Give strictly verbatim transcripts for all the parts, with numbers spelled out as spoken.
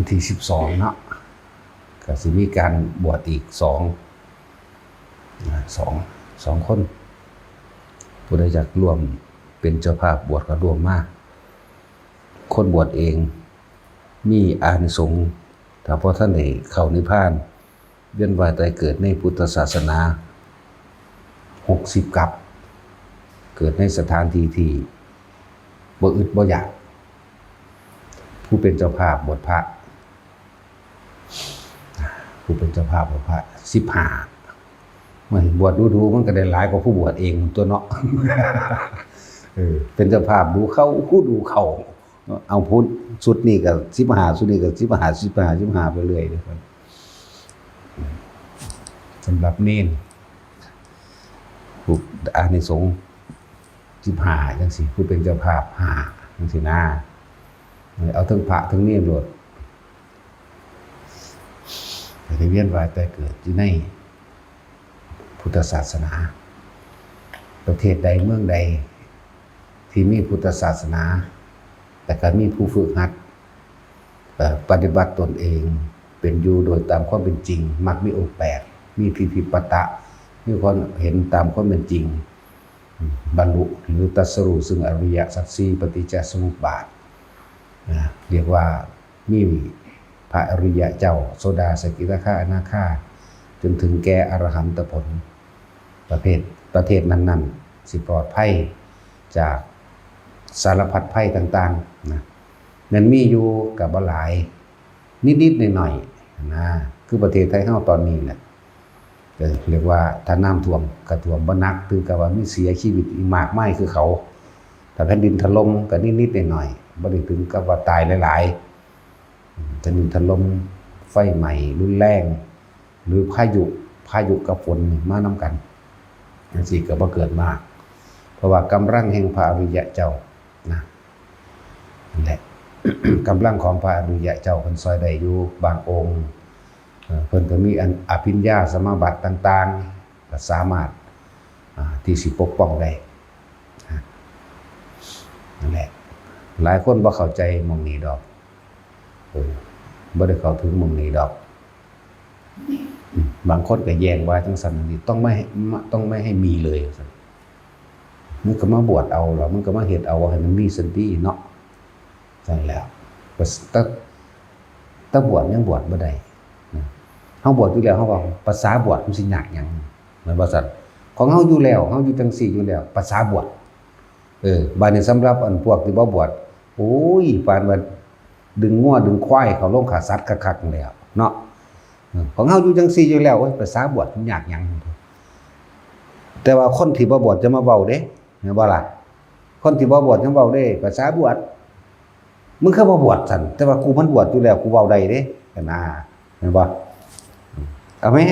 ที่สิบสองเนาะ ก็สิมีการบวชอีกสอง สอง สองคน ผู้ใดอยากร่วมเป็นเจ้าภาพบวชก็ร่วมมา คนบวชเองมีอานิสงส์ ถ้าพอท่านได้เข้านิพพาน เวียนว่ายตายเกิดในพุทธศาสนา หกสิบ กับ เกิดในสถานที่ที่บ่อึดบ่อยาก ผู้เป็นเจ้าภาพบวชพระ ผู้เป็นเจ้าภาพบวชพระ สิบห้า มันบวชดูๆ มันก็ได้หลายกว่าผู้บวชเองตัวเนาะ เออ เป็นเจ้าภาพดูเขา ผู้ดูเขา เอาพุทธชุดนี้ก็ สิบห้า ชุดนี้ก็ สิบห้า สิบห้า สิบห้า ไปเรื่อยเลยครับ สำหรับเณร ผู้อานิสงส์ สิบห้า จังซี่ ผู้เป็นเจ้าภาพ ห้า จังซี่นะ เอาทั้งพระทั้งเณรโลด ก็ได้เวียนว่ายตายเกิดอยู่ในพุทธศาสนา ประเทศใดเมืองใดที่มีพุทธศาสนา แต่ก็มีผู้ฝึกหัด เอ่อ ปฏิบัติตนเอง เป็นอยู่โดยตามความเป็นจริง มักมีองค์แปด มีทิฏฐิปตะ มีความเห็นตามความเป็นจริง บรรลุหรือตรัสรู้ซึ่งอริยสัจสี่ ปฏิจจสมุปบาท นะ เรียกว่ามีพระอริยะเจ้า โสดา สกิทาคา อนาคา จนถึงแก่อรหันตผล ประเภท ประเทศนั้นๆ สิปลอดภัยจากสารพัดภัยต่างๆ นะ แม่นมีอยู่ก็บ่หลาย นิดๆ หน่อยๆ นะ คือประเทศไทยเฮาตอนนี้แหละ เออ เรียกว่าถ้าน้ำท่วมก็ท่วมบ่หนัก ถึงกับว่ามีเสียชีวิตอีกมากมายคือเขา ถ้าแผ่นดินถล่มก็นิดๆ หน่อยๆ บ่ได้ถึงกับว่าตายหลายๆ อืม แผ่นดินถล่ม ไฟไหม้รุนแรง หรือพายุ พายุกับฝนนี่มานำกัน จังซี่ก็บ่เกิดมาก เพราะว่ากำลังแห่งพระอริยะเจ้านะ นั่นแหละ กำลังของพระอริยะเจ้าเพิ่นซอยได้อยู่บางองค์ เอ่อ เพิ่นก็มีอันอภิญญาสมาบัติต่างๆ ก็สามารถ อ่า ที่สิปกป้องได้ อ่า นั่นแหละ หลายคนบ่เข้าใจหม่องนี้ดอก เออ บ่ได้เข้าถึงหม่องนี้ดอก อืม บางคนก็แย้งว่าจังซั่นนี่ ต้องไม่ให้ ต้องไม่ให้มีเลยว่าซั่น มึงก็มาบวชเอาล่ะ มึงก็มาเฮ็ดเอาให้มันมีซั่นติเนาะ ซั่นแหล้ว แต่ แต่บวชยังบวชบ่ได้นะ เฮาบวชอยู่แล้ว เฮาว่าภาษาบวชมันสิยากหยัง แม่นบ่ซั่น ของเฮาอยู่แล้ว เฮาอยู่จังซี่อยู่แล้ว ภาษาบวช เออ บาดนี้สำหรับอันพวกที่บ่บวช โอ้ย ปานว่าดึงงัวดึงควายเข้าโรงฆ่าสัตว์คักๆ นั่นแหล้วเนาะ เออ ของเฮาอยู่จังซี่อยู่แล้ว โอ้ย ภาษาบวชมันยากหยัง แต่ว่าคนที่บ่บวชจะมาเว้าเด้ แม่นบ่ล่ะ คนที่บ่บวชยังเว้าเด้ ภาษาบวช มึงคือบ่บวชซั่น แต่ว่ากูมันบวชอยู่แล้ว กูเว้าได้เด้ หั่นน่ะ แม่นบ่ เอาแม่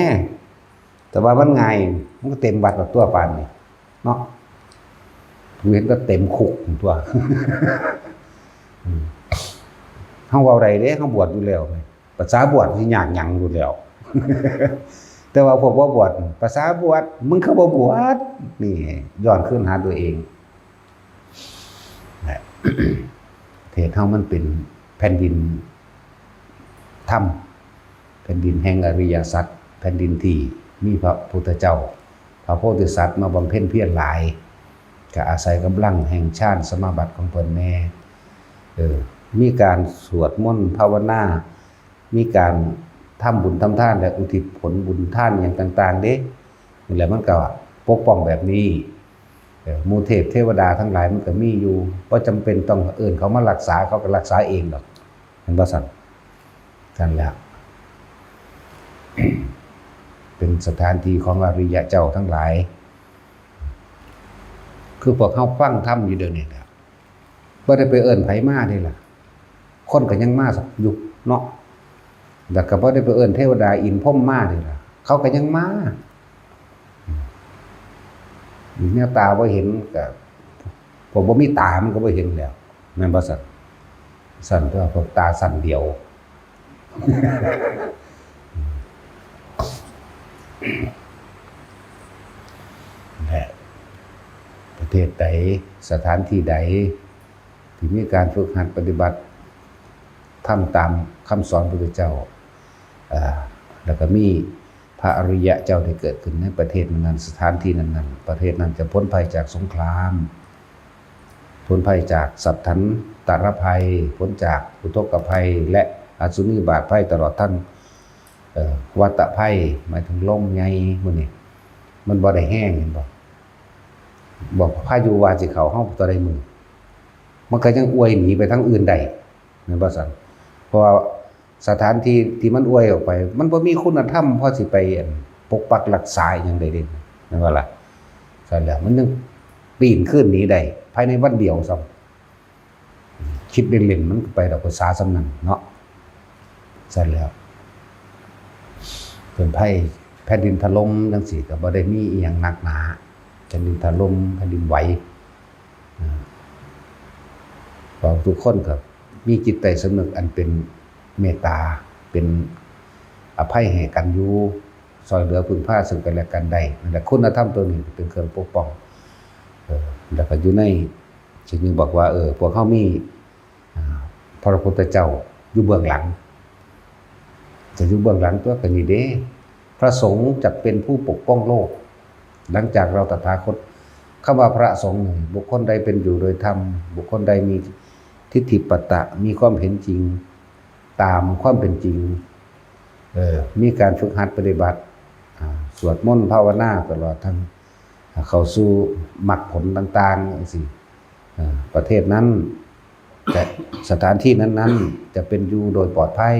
แต่ว่ามันง่าย มันก็เต็มวัดแล้วตัวปานนี้เนาะ กูเห็นก็เต็มคุกตัว อืม เฮาเว้าได้เด้ เฮาบวชอยู่แล้ว ภาษาบวชสิยากหยังอยู่แล้ว แต่ว่าพวกบ่บวช ภาษาบวช มึงคือบ่บวช นี่ ย้อนคืนหาตัวเอง นะ ประเทศเฮามันเป็นแผ่นดินธรรม แผ่นดินแห่งอริยสัจ แผ่นดินที่มีพระพุทธเจ้า พระโพธิสัตว์มาบำเพ็ญเพียรหลาย ก็อาศัยกำลังแห่งฌานสมาบัติของเพิ่นแน่ เออ มีการสวดมนต์ภาวนา มีการทำบุญทำทานและอุทิศผลบุญทานหยังต่างๆ เด้ นี่แหละมันก็ปกป้องแบบนี้ เออ หมู่เทพเทวดาทั้งหลายมันก็มีอยู่ บ่จำเป็นต้องเอิ้นเขามารักษา เขาก็รักษาเองดอก แม่นบ่ซั่น นั่นแหละ เป็นสถานที่ของอริยะเจ้าทั้งหลาย คือพวกเฮาฟังธรรมอยู่เดี๋ยวนี้แหละ บ่ได้ไปเอิ้นไผมาเด้ล่ะ คนก็ยังมาอยู่เนาะ แล้วก็บ่ได้ไปเอิ้นเทวดาอินทร์พรหมมาเด้ล่ะ เขาก็ยังมา อืม แนวตาบ่เห็นก็ พวกบ่มีตามันก็บ่เห็นแล้ว แม่นบ่ซั่น ซั่นตัวพวกตาซั่นเดียว และประเทศใด สถานที่ใด ที่มีการฝึกหัดปฏิบัติ ทำตามคำสอนพระพุทธเจ้า เอ่อ แล้วก็มีพระอริยะเจ้าได้เกิดขึ้นในประเทศนั้นๆ สถานที่นั้นๆ ประเทศนั้นจะพ้นภัยจากสงคราม พ้นภัยจากสัตถันตรภัย พ้นจากอุทกภัย และอสุนิบาตภัย ตลอดทั้ง เอ่อ วัฏภัย หมายถึงลมใหญ่หมู่นี้ มันบ่ได้แฮง เห็นบ่ บอกพายุว่าสิเข้าเฮาตัวใดมื้อ มันก็ยังอวยหนีไปทางอื่นได้ แม่นบ่ซั่น เพราะว่าสถานที่ที่มันอวยออกไป มันบ่มีคุณธรรมพอสิไป อั่น ปกปักรักษาอิหยังได้เด้ แม่นบ่ล่ะ ซั่นแหละ มันยังปีนคืนหนีได้ ภายในวันเดียวซ้ำ คิดเล่นๆ มันก็ไปดอกภาษาส่ำนั้นเนาะ ซั่นแหละ เป็นภัยแผ่นดินถล่มจั่งซี้ ก็บ่ได้มีอิหยังหนักหนา แผ่นดินถล่ม แผ่นดินไหว อ่า เพราะทุกคนก็มีจิตใต้สำนึกอันเป็นเมตตา เป็นอภัยให้กันอยู่ ซ่อยเหลือพึ่งพาซึ่งกันและกันได้ นั่นแหละ คุณธรรมตัวนี้เป็นเครื่องปกป้อง เออ แล้วก็อยู่ใน จึงบอกว่า เออ พวกเฮามี อ่า พระพุทธเจ้าอยู่เบื้องหลัง จะอยู่เบื้องหลังตัวก็นี่เด้ พระสงฆ์จะเป็นผู้ปกป้องโลก หลังจากเราตถาคต คำว่าพระสงฆ์นี่ บุคคลใดเป็นอยู่โดยธรรม บุคคลใดมีทิฏฐิปัตตะ มีความเห็นจริง ตามความเป็นจริง เออ มีการฝึกหัดปฏิบัติ อ่า สวดมนต์ภาวนาตลอดทั้ง เข้าสู่มรรคผลต่างๆ จั่งซี้ เอ่อ ประเทศนั้น จะ สถานที่นั้นๆ จะเป็นอยู่โดยปลอดภัย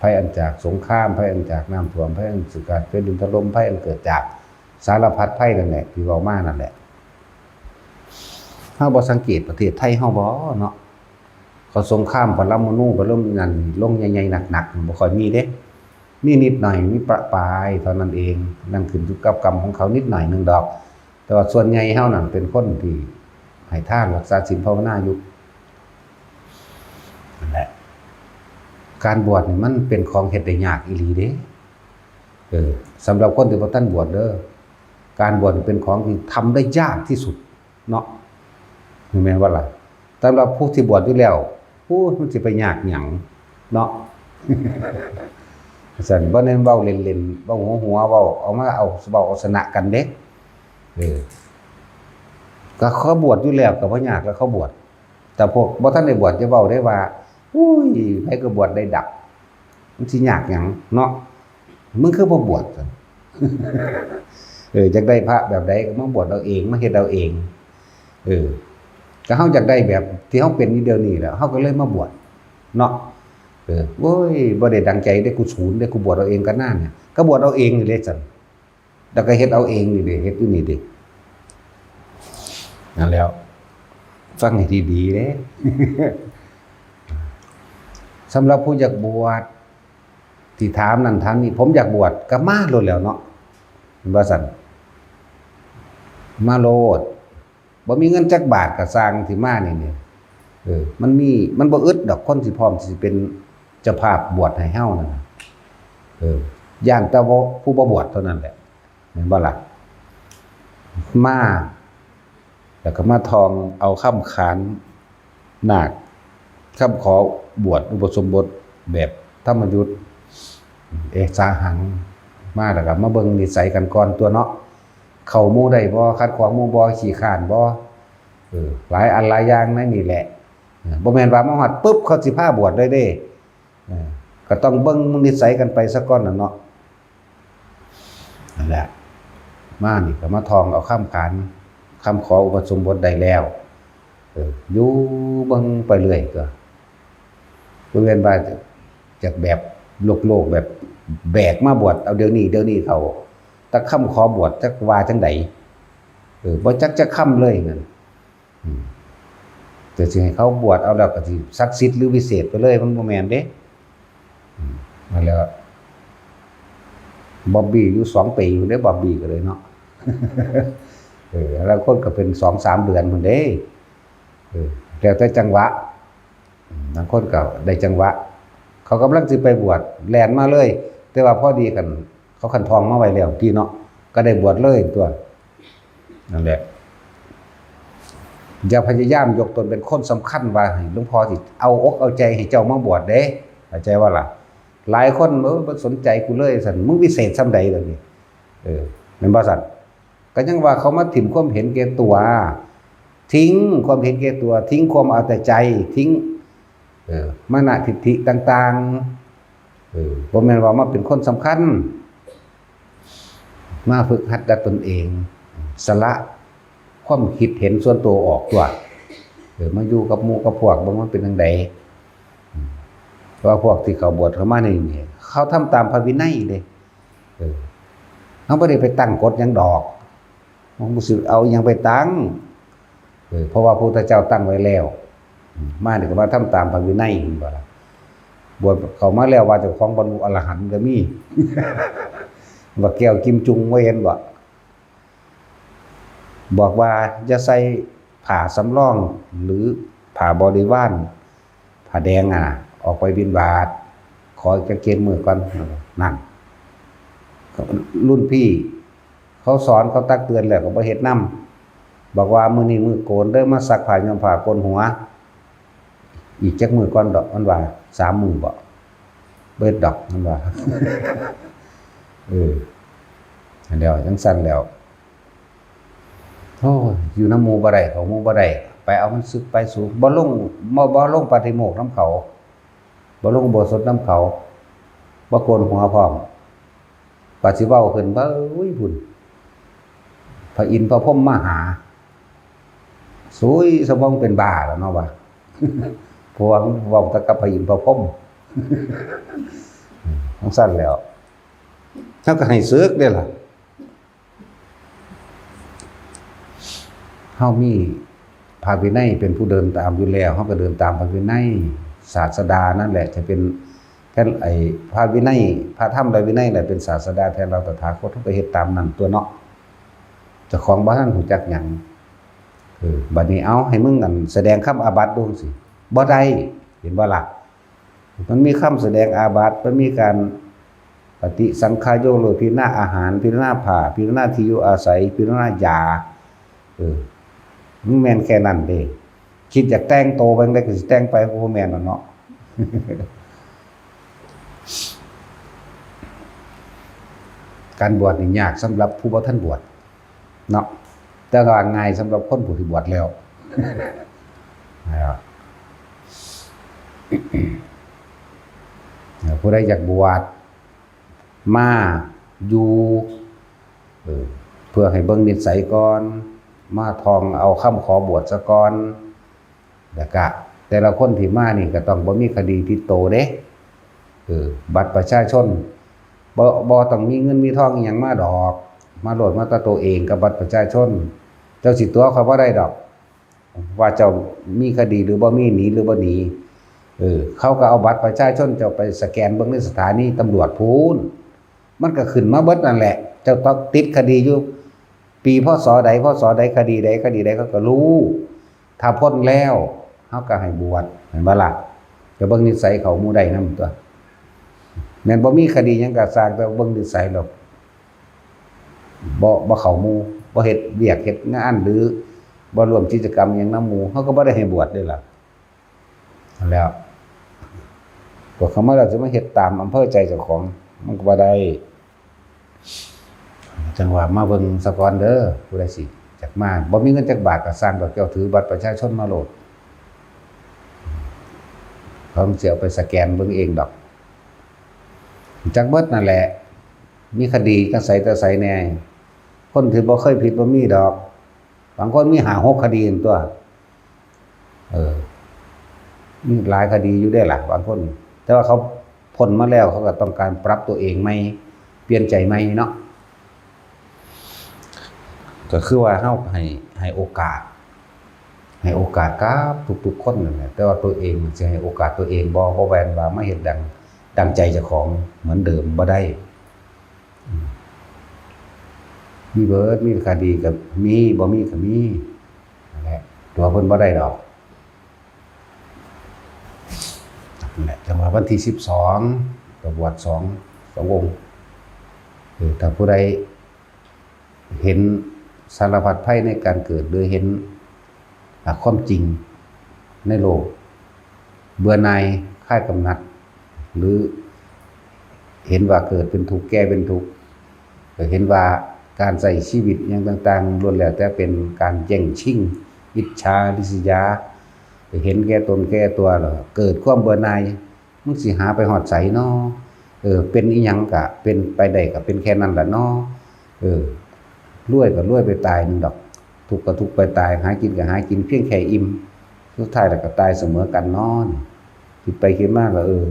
ภัยอันจากสงคราม ภัยอันจากน้ำท่วม ภัยอันจากแผ่นดินถล่ม ภัยอันเกิดจากสารพัดภัยนั่นแหละ ที่เว้ามานั่นแหละ เฮาบ่สังเกตประเทศไทยเฮาบ่เนาะ เขาสงครามปรมาณู ปรมาณูนั่นลงใหญ่ๆ หนักๆ บ่ค่อยมีเด้ มีนิดหน่อย มีประปรายเท่านั้นเอง นั่นขึ้นอยู่กับกรรมของเขานิดหน่อยหนึ่งดอก แต่ว่าส่วนใหญ่เฮานั่นเป็นคนที่ให้ทาน รักษาศีลภาวนาอยู่ นั่นแหละ การบวชนี่มันเป็นของเฮ็ดได้ยากอีหลีเด้ เออ สำหรับคนที่บ่ทันบวชเด้อ การบวชนี่เป็นของที่ทำได้ยากที่สุดเนาะ แม่นบ่ล่ะ สำหรับผู้ที่บวชอยู่แล้ว โอ้ มันสิไปยากหยังเนาะ ซั่น บ่แม่นเว้าเล่นๆ เว้าหัวๆ เว้าเอามา เอา เว้าเอาชนะกันเด้ เออ ก็เขาบวชอยู่แล้วก็บ่ยากแล้วเขาบวช แต่พวกบ่ทันได้บวชอย่าเว้าได้ว่า อุ้ย ไผก็บวชได้ดับ มันสิยากหยังเนาะ มึงคือบ่บวชซั่น เออ อยากได้พระแบบใดก็มาบวชเอาเอง มาเฮ็ดเอาเอง เออ ก็เฮาอยากได้แบบที่เฮาเป็นอยู่เดี๋ยวนี้แหละ เฮาก็เลยมาบวชเนาะ เออ โอ้ย บ่ได้ดังใจเด้ กูสูนเด้ กูบวชเอาเองก็นานเนี่ย ก็บวชเอาเองนี่เด้ซั่น แล้วก็เฮ็ดเอาเองนี่เด้ เฮ็ดอยู่นี่เด้ นั่นแหล้ว ฟังให้ดีๆ เด้ สำหรับผู้อยากบวช ที่ถามนั่นถามนี่ ผมอยากบวช ก็มาโลดแหล้วเนาะ แม่นบ่ซั่น มาโลด บ่มีเงินจักบาทก็ซ่างสิมานี่ นี่ เออ มันมี มันบ่อึดดอก คนสิพร้อมสิเป็นเจ้าภาพบวชให้เฮานั่นน่ะ เออ ย้านแต่ว่าผู้บ่บวชเท่านั้นแหละ แม่นบ่ล่ะ มา แล้วก็มาท่องเอาคำขานนาค คำขอบวชอุปสมบทแบบธรรมยุต เอสาหัง มาแล้วก็มาเบิ่งนิสัยกันก่อนตั๊วเนาะ เข้าหมู่ได้บ่ ขัดขวางหมู่บ่ ขี้คร้านบ่ เออ หลายอันหลายอย่างในนี่แหละ เออ บ่แม่นว่ามาฮอดปึ๊บเขาสิพาบวชเลยเด้ เออ ก็ต้องเบิ่งนิสัยกันไปซะก่อนน่ะเนาะ นั่นแหละ มานี่ก็มาท่องเอาคำขาน คำขออุปสมบทได้แล้ว เออ อยู่เบิ่งไปเรื่อยก็ บ่แม่นว่าจะ จะแบบโลกๆ แบบแบกมาบวชเอาเดี๋ยวนี้ เดี๋ยวนี้เขา แต่คำขอบวชจักว่าจั่งใด เออ บ่จักจักคำเลยนั่น อืม แต่สิให้เขาบวชเอาแล้วก็สิศักดิ์สิทธิ์หรือวิเศษไปเลย มันบ่แม่นเด้ อืม นั่นแหละ บอบบี้อยู่สองปีอยู่เด้ บอบบี้ก็เลยเนาะ เออ แล้วคนก็เป็นสองสามเดือนพุ้นเด้ เออ แล้วแต่จังหวะ อืม บางคนก็ได้จังหวะ เขากำลังสิไปบวช แล่นมาเลย แต่ว่าพอดีกัน เขาคันท่องมาไว้แล้วติเนาะ ก็ได้บวชเลยตั๊ว นั่นแหละ อย่าพยายามยกตนเป็นคนสำคัญว่าให้หลวงพ่อสิเอาอกเอาใจให้เจ้ามาบวชเด้ เข้าใจว่าล่ะ หลายคน "เออ บ่สนใจกูเลย" ซั่น มึงวิเศษส่ำใด๋ล่ะนี่ เออ แม่นบ่ซั่น ก็ยังว่าเขามาถิ่มความเห็นแก่ตัว ทิ้งความเห็นแก่ตัว ทิ้งความเอาแต่ใจ ทิ้ง เออ มานะทิฏฐิต่างๆ เออ บ่แม่นว่ามาเป็นคนสำคัญ มาฝึกหัดดัดตนเอง สละความคิดเห็นส่วนตัวออกตัว เออ มาอยู่กับหมู่กับพวก บ่มันเป็นจั่งใด๋ เพราะว่าพวกที่เขาบวชเข้ามานี่ เขาทำตามพระวินัยเด้ เออ เขาบ่ได้ไปตั้งกฎหยังดอก มันบ่สิเอาอิหยังไปตั้ง เออ เพราะว่าพระพุทธเจ้าตั้งไว้แล้ว อืม มานี่ก็มาทำตามพระวินัย เห็นบ่ล่ะ บวชเข้ามาแล้วว่าเจ้าของบรรลุอรหันต์ก็มี บักแก้วกิมจุง บ่เห็นบ่ บอกว่าอย่าใส่ผ้าสำรองหรือผ้าบริวาร ผ้าแดงอะนะ ออกไปบิณฑบาต ขอจักเจ็ดมื้อก่อน นั่น รุ่นพี่เขาสอน เขาตักเตือนแล้วก็บ่เฮ็ดนำ บอกว่ามื้อนี้มื้อโกนเด้อ มาซักผ้าย้อมผ้าโกนหัว อีกจักมื้อก่อนดอก มันว่า "สามมื้อบ่ เบิดดอก" มันว่า เออ อันเดียวจั่งซั่นแล้ว โอ้ย อยู่นำหมู่บ่ได้ เข้าหมู่บ่ได้ ไปเอามันสึกไปสู บ่ลง บ่ บ่ลงปาฏิโมกข์นำเขา บ่ลงอุโบสถนำเขา บ่โกนหัวพร้อม กว่าสิเว้าขึ้น เบ้ย พุ้น พระอินทร์พระพรหมมาหา สุยสมองเป็นบ้าแล้วเนาะวะ เพราะว่ามันเว้าแต่กับพระอินทร์พระพรหม จั่งซั่นแล้ว เฮาก็ให้สึกเด้ล่ะ เฮามีพระวินัยเป็นผู้เดินตามอยู่แล้ว เฮาก็เดินตามพระวินัย ศาสดานั่นแหละจะเป็น แทนไอ้พระวินัย พระธรรมและวินัยแหละเป็นศาสดาแทนเราตถาคต เฮาก็เฮ็ดตามนั้นตั๊วเนาะ เจ้าของบ่ทันรู้จักหยัง เออ บัดนี้เอาให้มึงอันแสดงคำอาบัติดูสิ บ่ได้ เห็นบ่ล่ะ มันมีคำแสดงอาบัติ มันมีการปฏิสังขายกเลิก พิจารณาอาหาร พิจารณาผ้า พิจารณาที่อยู่อาศัย พิจารณายา เออ มันแม่นแค่นั้นเด้ คิดอยากแต่งโตไปจั่งใด๋ก็สิแต่งไป บ่แม่นแล้วเนาะ การบวชนี่ยากสำหรับผู้บ่ทันบวชเนาะ แต่ว่าง่ายสำหรับคนผู้ที่บวชแล้ว นะครับ ผู้ใดอยากบวชมาอยู่ เออ เพื่อให้เบิ่งนิสัยก่อน มาท่องเอาคำขอบวชซะก่อน แล้วก็แต่ละคนที่มานี่ก็ต้องบ่มีคดีติดโตเด้ เออ บัตรประชาชน บ่ บ่ต้องมีเงินมีทองอิหยังมาดอก มาโลดมาแต่ตัวเองกับบัตรประชาชน เจ้าสิตั๋วข้อยบ่ได้ดอก ว่าเจ้ามีคดีหรือบ่มี หนีหรือบ่หนี เออ เขาก็เอาบัตรประชาชนเจ้าไปสแกนเบิ่งในสถานีตำรวจพู้น มันก็ขึ้นมาเบิดนั่นแหละ เจ้าต้องติดคดีอยู่ ปี พ.ศ. ใด พ.ศ. ใด คดีใด คดีใด เขาก็รู้ ถ้าพ้นแล้ว เขาก็ให้บวช เห็นบ่ล่ะ ก็เบิ่งนิสัยเขาหมู่ได้นำตั๊ว แม่นบ่มีคดีหยังก็ซ่าง แต่เบิ่งนิสัยแล้ว บ่ บ่เข้าหมู่ บ่เฮ็ดเวียกเฮ็ดงาน หรือบ่ร่วมกิจกรรมหยังนำหมู่ เขาก็บ่ได้ให้บวชเด้ล่ะ นั่นแหล้ว บวชเข้ามาแล้วสิมาเฮ็ดตามอำเภอใจเจ้าของ มันก็บ่ได้ จั่งว่ามาเบิ่งซะก่อนเด้อ ผู้ใดสิอยากมา บ่มีเงินจักบาทก็ซ่างดอก เจ้าถือบัตรประชาชนมาโลด เขาสิเอาไปสแกนเบิ่งเองดอก จักเบิดนั่นแหละ มีคดีจั่งใสแต่ใสแน่ คนที่บ่เคยผิดบ่มีดอก บางคนมีห้าหกคดีนั่นตั๊ว เออ มีหลายคดีอยู่เด้ล่ะ บางคน แต่ว่าเขาพ้นมาแล้ว เขาก็ต้องการปรับตัวเองใหม่ เปลี่ยนใจใหม่เนาะ ก็คือว่าเฮาให้ ให้โอกาส ให้โอกาสกับทุกๆคนนั่นแหละ แต่ว่าตัวเองสิให้โอกาสตัวเองบ่ บ่แม่นว่ามาเฮ็ดดัง ดังใจเจ้าของเหมือนเดิมบ่ได้ อืม มีเบิด มีคดีก็มี บ่มีก็มี นั่นแหละ ตั๋วเพิ่นบ่ได้ดอก นั่นแหละ จั่งว่าวันที่สิบสอง ก็บวชสอง สององค์ เออ ถ้าผู้ใดเห็นสารพัดภัยในการเกิด หรือเห็น หลักความจริงในโลก เบื่อหน่ายคลายกำหนัด หรือเห็นว่าเกิดเป็นทุกข์แก่เป็นทุกข์ ก็เห็นว่าการใช้ชีวิตอย่างต่างๆล้วนแล้วแต่เป็นการแย่งชิง อิจฉาริษยา เห็นแก่ตนแก่ตัวแล้วเกิดความเบื่อหน่าย มึงสิหาไปฮอดไสน้อ เออ เป็นอีหยังกะเป็นไปได้กะเป็นแค่นั้นล่ะน้อ เออ รวยก็รวยไปตายหนึ่งดอก ทุกข์ก็ทุกข์ไปตาย หากินก็หากินเพียงแค่อิ่ม สุดท้ายแล้วก็ตายเสมอกันน้อ คิดไปคิดมาก็ เออ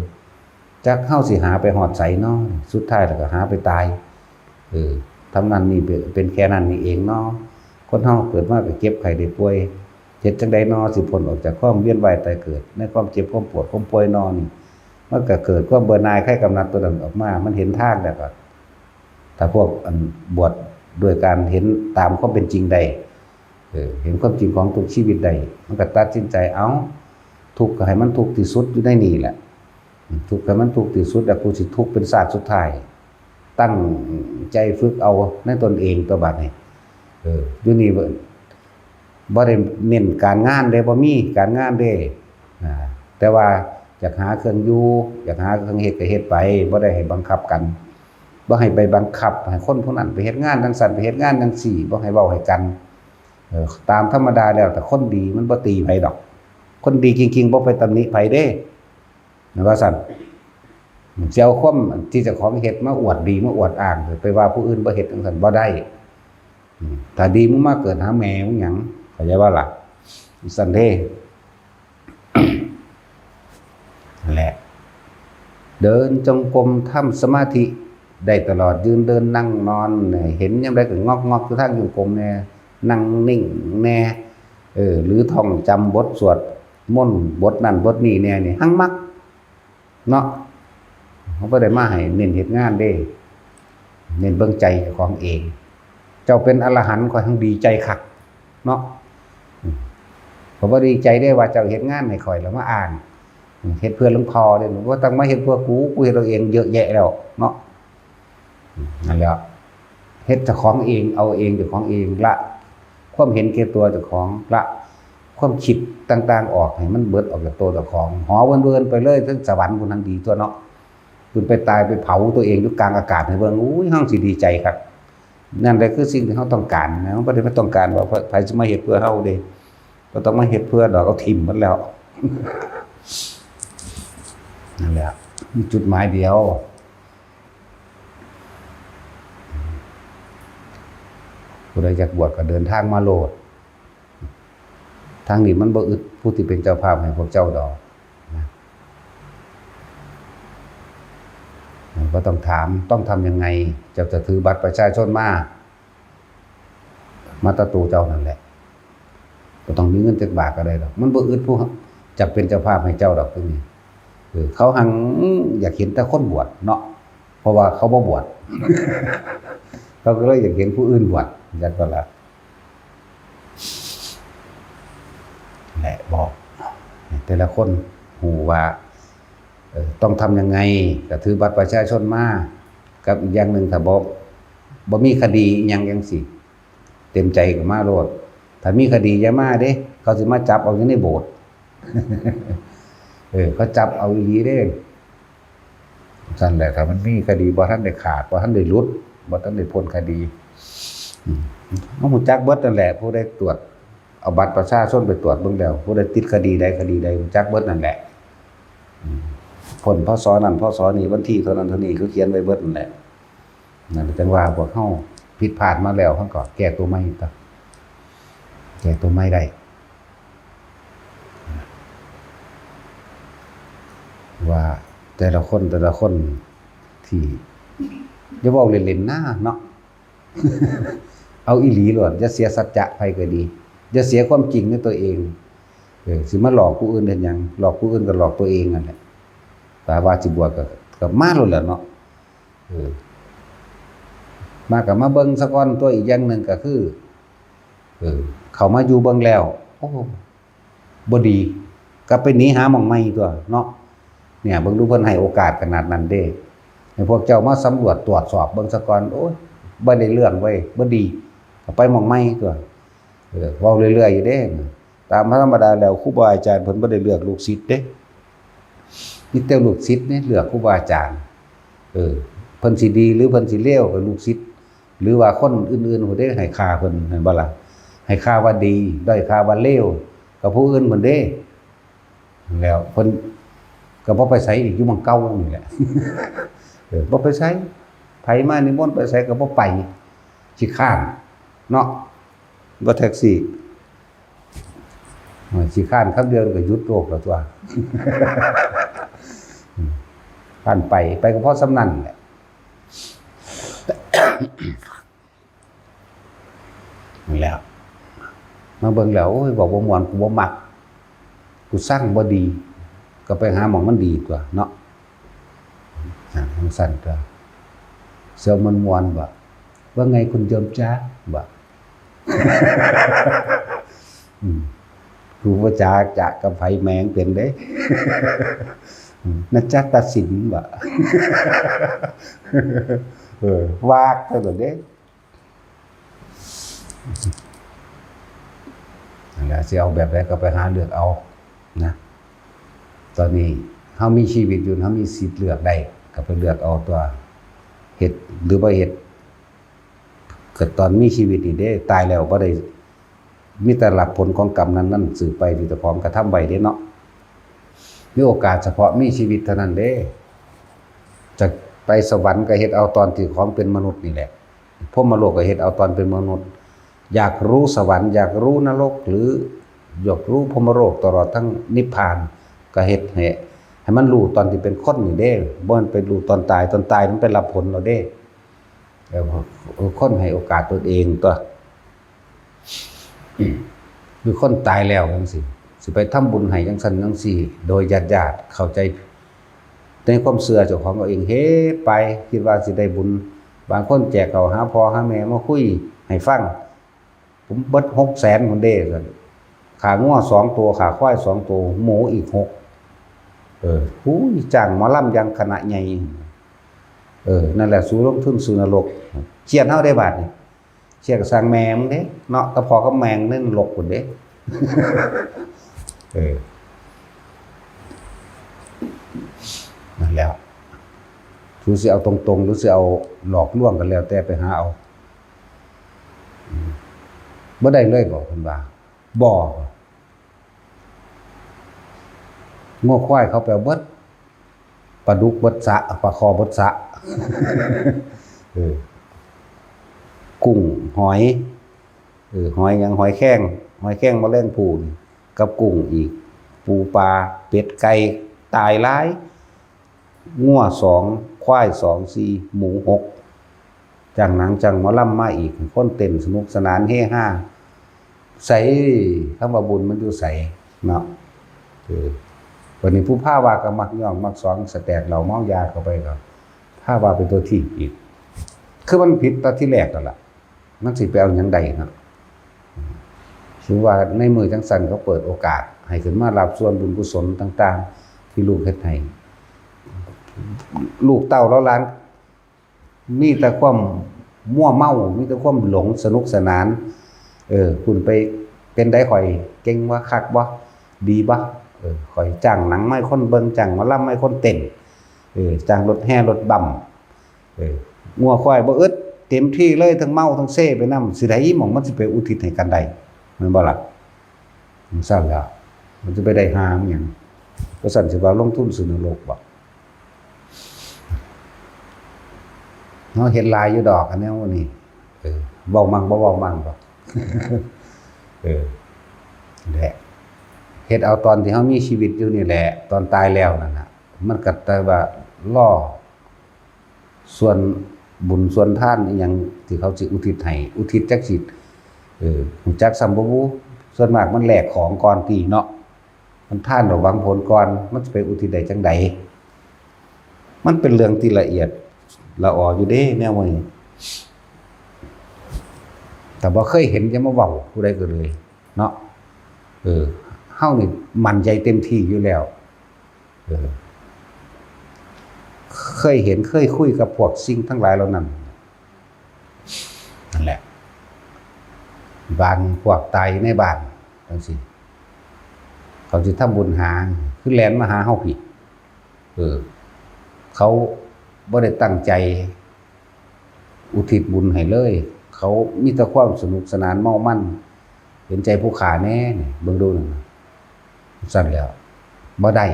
จักเฮาสิหาไปฮอดไสน้อ สุดท้ายแล้วก็หาไปตาย เออ ทำนั้นนี่เป็น เป็นแค่นั้นนี่เองเนาะ คนเฮาเกิดมาก็เจ็บไข้ได้ป่วย เฮ็ดจั่งใดน้อสิพ้นออกจากความเวียนว่ายตายเกิด ในความเจ็บความปวดความป่วยน้อนี่ มันก็เกิดความเบื่อหน่ายคลายกำหนัดตัวนั้นออกมา มันเห็นทางแล้วก็ ถ้าพวกอันบวชด้วยการเห็นตามความเป็นจริงได้ เออ เห็นความจริงของทุกชีวิตได้ มันก็ตัดสินใจ เอ้า ทุกข์ก็ให้มันทุกข์ที่สุดอยู่ในนี่แหละ ทุกข์ให้มันทุกข์ที่สุด แล้วกูสิทุกข์เป็นชาติสุดท้าย ตั้งใจฝึกเอาในตนเองตัวบัดนี้ เออ อยู่นี่บ่ บ่ได้เน้นการงานเด้ บ่มีการงานเด้ อ่า แต่ว่าอยากหาเครื่องอยู่ อยากหาเครื่องเฮ็ดก็เฮ็ดไป บ่ได้ให้บังคับกัน บ่ให้ไปบังคับให้คนผู้นั้นไปเฮ็ดงานจั่งซั้น ไปเฮ็ดงานจั่งซี้ บ่ให้เว้าให้กัน เออ ตามธรรมดาแล้ว ถ้าคนดีมันบ่ตีไผดอก คนดีจริงๆ บ่ไปตำหนิไผเด้ แม่นว่าซั่น สิเอาความที่เจ้าของเฮ็ดมาอวดดีมาอวดอ้าง ไปว่าผู้อื่นบ่เฮ็ดจั่งซั้นบ่ได้ อืม ถ้าดีมึงมาเกิดหาแม่มึงหยัง เข้าใจบ่ล่ะ ซั่นเด้ นั่นแหละ เดินจงกรมทำสมาธิได้ตลอด ยืนเดินนั่งนอนเนี่ย เห็นยามใดก็งอกๆอยู่ทางจงกรมแน่ นั่งนิ่งแน่ เออ หรือท่องจำบทสวดมนต์บทนั้นบทนี้แน่นี่ หังมัก เนาะ เขาบ่ได้มาให้เน้นเฮ็ดงานเด้ เน้นเบิ่งใจเจ้าของเอง เจ้าเป็นอรหันต์ข้อยหังดีใจคัก เนาะ อืม ข้อยบ่ดีใจเด้ว่าเจ้าเฮ็ดงานให้ข้อยแล้วมาอ้าง อืม เฮ็ดเพื่อหลวงพ่อเด้ บ่ต้องมาเฮ็ดเพื่อกู กูเฮ็ดเอาเองเยอะแยะแล้ว เนาะ อืม นั่นแหละ เฮ็ดเจ้าของเอง เอาเองเจ้าของเอง ละความเห็นแก่ตัวเจ้าของ ละความคิดต่างๆออก ให้มันเบิดออกจากตัวเจ้าของ หอเวินๆไปเลย ถึงสวรรค์พุ้นหังดีตั๊วเนาะ ขึ้นไปตายไปเผาตัวเองอยู่กลางอากาศให้เบิ่ง อุ้ย เฮาสิดีใจคัก นั่นแหละคือสิ่งที่เฮาต้องการนะ เฮาบ่ได้มาต้องการว่าไผสิมาเฮ็ดเพื่อเฮาเด้ บ่ต้องมาเฮ็ดเพื่อดอก เอาถิ่มหมดแล้ว นั่นแหละ มีจุดหมายเดียว ผู้ใดอยากบวชก็เดินทางมาโลด ทางนี้มันบ่อึดผู้ที่เป็นเจ้าภาพให้พวกเจ้าดอกนะ บ่ต้องถาม ต้องทำยังไง เจ้าจะถือบัตรประชาชนมา มาแต่ตัวเจ้านั่นแหละ บ่ต้องมีเงินจักบาทก็ได้ดอก มันบ่อึดผู้จักเป็นเจ้าภาพให้เจ้าดอก ตรงนี้ เออ เขาหังอยากเห็นแต่คนบวชเนาะ เพราะว่าเขาบ่บวช เขาก็เลยอยากเห็นผู้อื่นบวช จักก็ละ แหละบอก แต่ละคนฮู้ว่า เอ่อ ต้องทำยังไง ก็ถือบัตรประชาชนมา กับอีกอย่างหนึ่ง ถ้าบ่ บ่มีคดีอิหยังจั่งซี้ เต็มใจก็มาโลด ถ้ามีคดีอย่ามาเด้ เขาสิมาจับเอาอยู่ในโบสถ์ เออ เขาจับเอาอีหลีเด้ ซั่นแหละ ถ้ามันมีคดีบ่ทันได้ขาด บ่ทันได้หลุด บ่ทันได้พ้นคดี อืม เฮาฮู้จักเบิดนั่นแหละ ผู้ใดตรวจ เอาบัตรประชาชนไปตรวจเบิ่งแล้ว ผู้ใดติดคดีใดคดีใด ฮู้จักเบิดนั่นแหละ อืม พ้น พ.ศ. นั้น พ.ศ. นี้ วันที่เท่านั้นเท่านี้ เขาเขียนไว้เบิดนั่นแหละ นั่นจั่งว่าพวกเฮาผิดพลาดมาแล้ว เฮาก็แก้ตัวใหม่ตั๊ว แก้ตัวใหม่ได้ ว่าแต่ละคน แต่ละคนที่ อย่าเว้าเล่นๆนะเนาะ เอาอีหลีโลด อย่าเสียสัจจะไผก็ดี อย่าเสียความจริงในตัวเอง เออ สิมาหลอกผู้อื่นเฮ็ดหยัง หลอกผู้อื่นก็หลอกตัวเองนั่นแหละ ถ้าว่าสิบวชก็ ก็มาโลดแหละเนาะ เออ มาก็มาเบิ่งซะก่อนตั๊ว อีกอย่างหนึ่งก็คือ เออ เข้ามาอยู่เบิ่งแล้ว โอ้ บ่ดี กลับไปหนีหาหม่องใหม่ตั๊วเนาะ เนี่ย เบิ่งดูเพิ่นให้โอกาสขนาดนั้นเด้ ให้พวกเจ้ามาสำรวจตรวจสอบเบิ่งซะก่อน โอ้ย บ่ได้เรื่องเว้ย บ่ดี ก็ไปหม่องใหม่ตั๊ว เออ เว้าเรื่อยๆอยู่เด้ ตามธรรมดาแล้วครูบาอาจารย์เพิ่นบ่ได้เลือกลูกศิษย์เด้ มีแต่ลูกศิษย์นี่เลือกครูบาอาจารย์ เออ เพิ่นสิดีหรือเพิ่นสิเลวก็ลูกศิษย์ หรือว่าคนอื่นๆผู้ใดให้ค่าเพิ่น แม่นบ่ล่ะ ให้ค่าว่าดี ด้อยค่าว่าเลว ก็ผู้อื่นเพิ่นเด้ แล้วเพิ่นก็บ่ไปไสอีก อยู่หม่องเก่านี่แหละ เออ บ่ไปไส ไผมานิมนต์ไปไสก็บ่ไป ขี้คร้านเนาะ บ่แท็กซี่ โอ้ย ขี้คร้านคำเดียวก็หยุดโลกแล้วตั๊ว อืม คร้านไป ไปก็พอส่ำนั้นแหละ นั่นแหละ มาเบิ่งแล้ว โอ้ย เว้าบ่ม่วน กูบ่มัก กูซังบ่ดี ก็ไปหาหม่องมันดีตั๊วเนาะ อ่า จั่งซั้นตั๊ว เสี่ยวม่วนๆ บ่ ว่าไงคุณโยมจ๊ะ บ่ อืม กูบ่จ๊ะจ๊ะกับไผแหมงเป็นเด้ อืม นะจ๊ะตัดสิน บ่ เออ วากเท่านั้นเด้ นั่นแหละ สิเอาแบบใดก็ไปหาเลือกเอานะ ตอนนี้เฮามีชีวิตอยู่ เฮามีสิทธิ์เลือกได้ ก็ไปเลือกเอาตั๊ว เฮ็ดหรือบ่เฮ็ด ก็ตอนมีชีวิตนี่เด้ ตายแล้วบ่ได้ มีแต่รับผลของกรรมนั้นๆ สืบไปที่เจ้าของกระทำไว้เด้เนาะ มีโอกาสเฉพาะมีชีวิตเท่านั้นเด้ จะไปสวรรค์ก็เฮ็ดเอาตอนที่ของเป็นมนุษย์นี่แหละ พรหมโลกก็เฮ็ดเอาตอนเป็นมนุษย์ อยากรู้สวรรค์ อยากรู้นรก หรืออยากรู้พรหมโลกตลอดทั้งนิพพาน ก็เฮ็ดให้ ให้มันรู้ตอนที่เป็นคนนี่เด้ บ่แม่นไปรู้ตอนตาย ตอนตายมันไปรับผลแล้วเด้ เออ คนให้โอกาสตนเองตั๊ว คือคนตายแล้วจั่งซี้ สิไปทำบุญให้จั่งซั้นจั่งซี้ โดยญาติๆ เข้าใจในความเชื่อเจ้าของเอาเอง เฮ็ดไป คิดว่าสิได้บุญ บางคนแจกข้าวหาพ่อหาแม่มาคุยให้ฟัง ผมเบิดหกแสนพุ้นเด้ ซั่น ฆ่างัวสองตัว ฆ่าควายสองตัว หมูอีกหก เออ หูย จ้างหมอลำอย่างคณะใหญ่ เออ นั่นแหละ สูลงทุนสู่นรก เคียดเฮาได้บาดนี่ เคียดก็ซ่างแม่มึงเด้เนาะ กับพ่อกับแม่มึงในนรกพุ้นเด้ เออ นั่นแหล้ว สูสิเอาตรงๆ หรือสิเอาหลอกลวงกันแล้วแต่ไปหาเอา อืม บ่ได้เลยบ่ เพิ่นว่า บ่ งัวควายเขาไปเอาเบิด ปลาดุกเบิดสระ ปลาข่อเบิดสระ เออ กุ้ง หอย เออ หอยหยัง หอยแครง หอยแครงแมลงภู่นี่ กับกุ้งอีก ปูปลา เป็ดไก่ ตายหลาย งัวสอง ควายสอง สี่ หมูหก จ้างหนังจ้างหมอลำมาอีก คนเต้นสนุกสนานเฮฮา ไส คำว่าบุญมันอยู่ไสเนาะ เออ บัดนี้ผู้พาว่าก็มักย่องมักสอง สแตกเหล้าเมายาเข้าไปก็พาว่าเป็นตัวทีบอีก คือมันผิดตั้งแต่ทีแรกแล้วล่ะ มันสิไปเอาหยังได้เนาะ ถือว่าในมื้อจั่งซั้นเขาเปิดโอกาสให้ขึ้นมารับส่วนบุญกุศลต่างๆ ที่ลูกเฮ็ดให้ ลูกเต้าเหล่าหลาน มีแต่ความมัวเมา มีแต่ความหลงสนุกสนาน เออ คุณไปเป็นใด ข่อยเก่งบ่ คักบ่ ดีบ่ เออ ข่อยจ้างหนังมาให้คนเบิ่ง จ้างหมอลำมาให้คนเต้น เออ จ้างรถแห่รถบัม เออ งัวควายบ่อึด เต็มที่เลย ทั้งเมาทั้งเซไปนำ สิได้หม่องมันสิไปอุทิศให้กันได้ แม่นบ่ล่ะ? จั่งซั้นล่ะ มันจะไปได้หาหยัง บ่ซั้นสิว่าลงทุนสู่นรกบ่? เฮาเห็นหลายอยู่ดอก อันแนวนี้ เออ เว้ามั่งบ่เว้ามั่งดอก เออ แหละ เฮ็ดเอาตอนที่เฮามีชีวิตอยู่นี่แหละ ตอนตายแล้วนั่นน่ะ มันก็แต่ว่ารอ ส่วนบุญส่วนทานอิหยังที่เขาสิอุทิศให้ อุทิศจักสิ เออ รู้จักซ้ำบ่บุ ส่วนมากมันแลกของก่อนติเนาะ มันทานแล้วหวังผลก่อน มันสิไปอุทิศได้จั่งใด มันเป็นเรื่องที่ละเอียดละอออยู่เด้แนวนี้ แต่บ่เคยเห็นจะมาเว้าผู้ใดก็เลยเนาะ เออ เฮานี่มั่นใจเต็มที่อยู่แล้ว เออ เคยเห็นเคยคุยกับพวกสิ่งทั้งหลายเหล่านั้น นั่นแหละ บางพวกตายในบ้านจั่งซี้ เขาสิทำบุญหา คือแล่นมาหาเฮาพี้ เออ เขาบ่ได้ตั้งใจอุทิศบุญให้เลย เขามีแต่ความสนุกสนานเมามัน เห็นใจผู้ข้าแหน่นี่ เบิ่งดูนั่นน่ะ ซั่นแหล้ว บ่ได้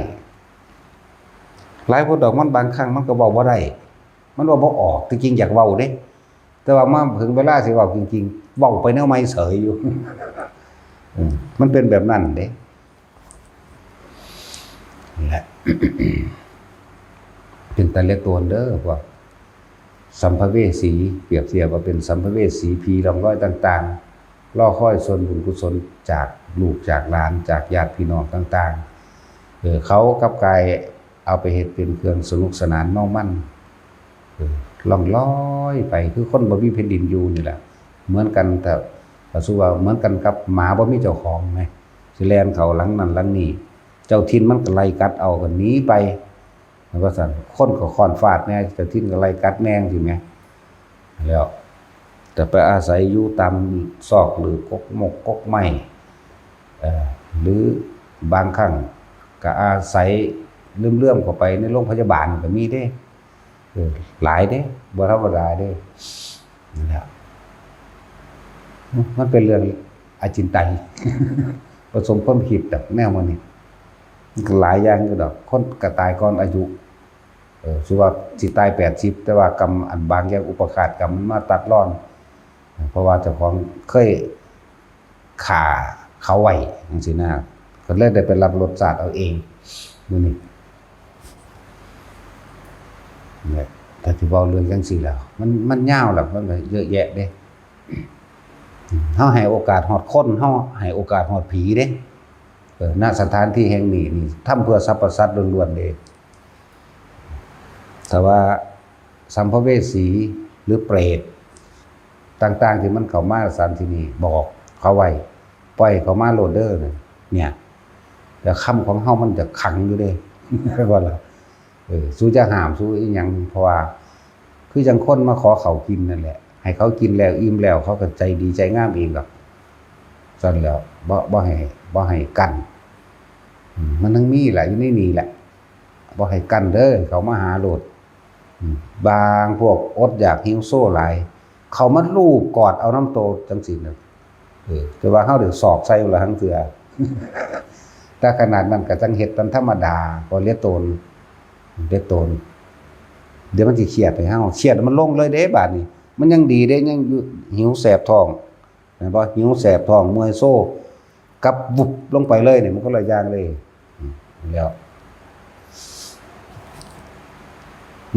หลายคนดอก มันบางครั้งมันก็เว้าบ่ได้ มันเว้าบ่ออก ที่จริงอยากเว้าเด้ แต่ว่ามาถึงเวลาสิเว้าจริงๆ เว้าไปแนวใหม่เสยอยู่ อืม มันเป็นแบบนั้นเด้ นั่นแหละ เป็นตาเหลือโตนเด้อพวกสัมภเวสี เปรียบเทียบว่าเป็นสัมภเวสี ผีร่องรอยต่างๆ รอคอยส่วนบุญกุศลจากลูกจากหลาน จากญาติพี่น้องต่างๆ เออ เขากลับกลายเอาไปเฮ็ดเป็นเครื่องสนุกสนานเมามัน เออ ล่องลอยไป คือคนบ่มีแผ่นดินอยู่นี่แหละ เหมือนกัน แต่ ก็สู้ว่าเหมือนกันกับหมาบ่มีเจ้าของไง สิแล่นเข้าหลังนั่นหลังนี่ เจ้าถิ่นมันก็ไล่กัดเอา ก็หนีไป มันก็ซั่น คนก็ค้อนฟาดแหน่ เจ้าถิ่นก็ไล่กัดแหน่ จั่งซี้แหม แล้ว แต่ไปอาศัยอยู่ตามซอกหลืบกกมกกกไม้ เอ่อ หรือบางครั้งก็อาศัยเลื่อมๆเข้าไปในโรงพยาบาลก็มีเด้ เออ หลายเด้ บ่ธรรมดาเด้ นั่นแหละ มันเป็นเรื่องอจินไตย ผสมความคิดแบบแนวมันนี่ มันก็หลายอย่างอยู่ดอก คนก็ตายก่อนอายุ เออ สมมุติว่าสิตายแปดสิบ แต่ว่ากรรมอันบางอย่างอุปาทานกรรมมันมาตัดรอน เพราะว่าเจ้าของเคยฆ่าเขาไว้จั่งซี้นะ ก็เลยได้ไปรับรสชาติเอาเอง มื้อนี้ เนี่ย ถ้าสิเว้าเรื่องจั่งซี้แล้ว มัน มันยาวล่ะ มันก็เยอะแยะเด้ เฮาให้โอกาสฮอดคน เฮาให้โอกาสฮอดผีเด้ เออ ณ สถานที่แห่งนี้นี่ ทำเพื่อสรรพสัตว์ล้วนๆเด้ แต่ว่าสัมภเวสีหรือเปรตต่างๆที่มันเข้ามาสถานที่นี้ บอกเขาไว้ ปล่อยเขามาโลดเด้อ เนี่ย แล้วคำของเฮามันจะขังอยู่เด้ ว่าล่ะ เออ สู้จะห้าม สู้อีหยัง เพราะว่า คือจั่งคนมาขอข้าวกินนั่นแหละ ให้เขากินแล้วอิ่มแล้ว เขาก็ใจดีใจงามเองดอก ซั่นแหล้ว บ่ บ่ให้ บ่ให้กั้น อืม มันยังมีแหละ อยู่ในนี่แหละ บ่ให้กั้นเด้อ เขามาหาโลด อืม บางพวกอดอยากหิวโซหลาย เขามาลูบกอดเอานำโตจั่งซี้น่ะ เออ แต่ว่าเฮาได้สอกใส่ละหังเทื่อ แต่ขนาดนั้นก็จั่งเฮ็ดตามธรรมดา ก็เหลือโตน เหลือโตน เดี๋ยวมันสิเครียดให้เฮา เครียดมันลงเลยเด้บาดนี้ มันยังดีเด้ ยังอยู่ หิวแสบท้อง แม่นบ่ หิวแสบท้อง เมื่อยโซ กลับวุบลงไปเลยนี่ มันคนละอย่างเลย อืม แล้ว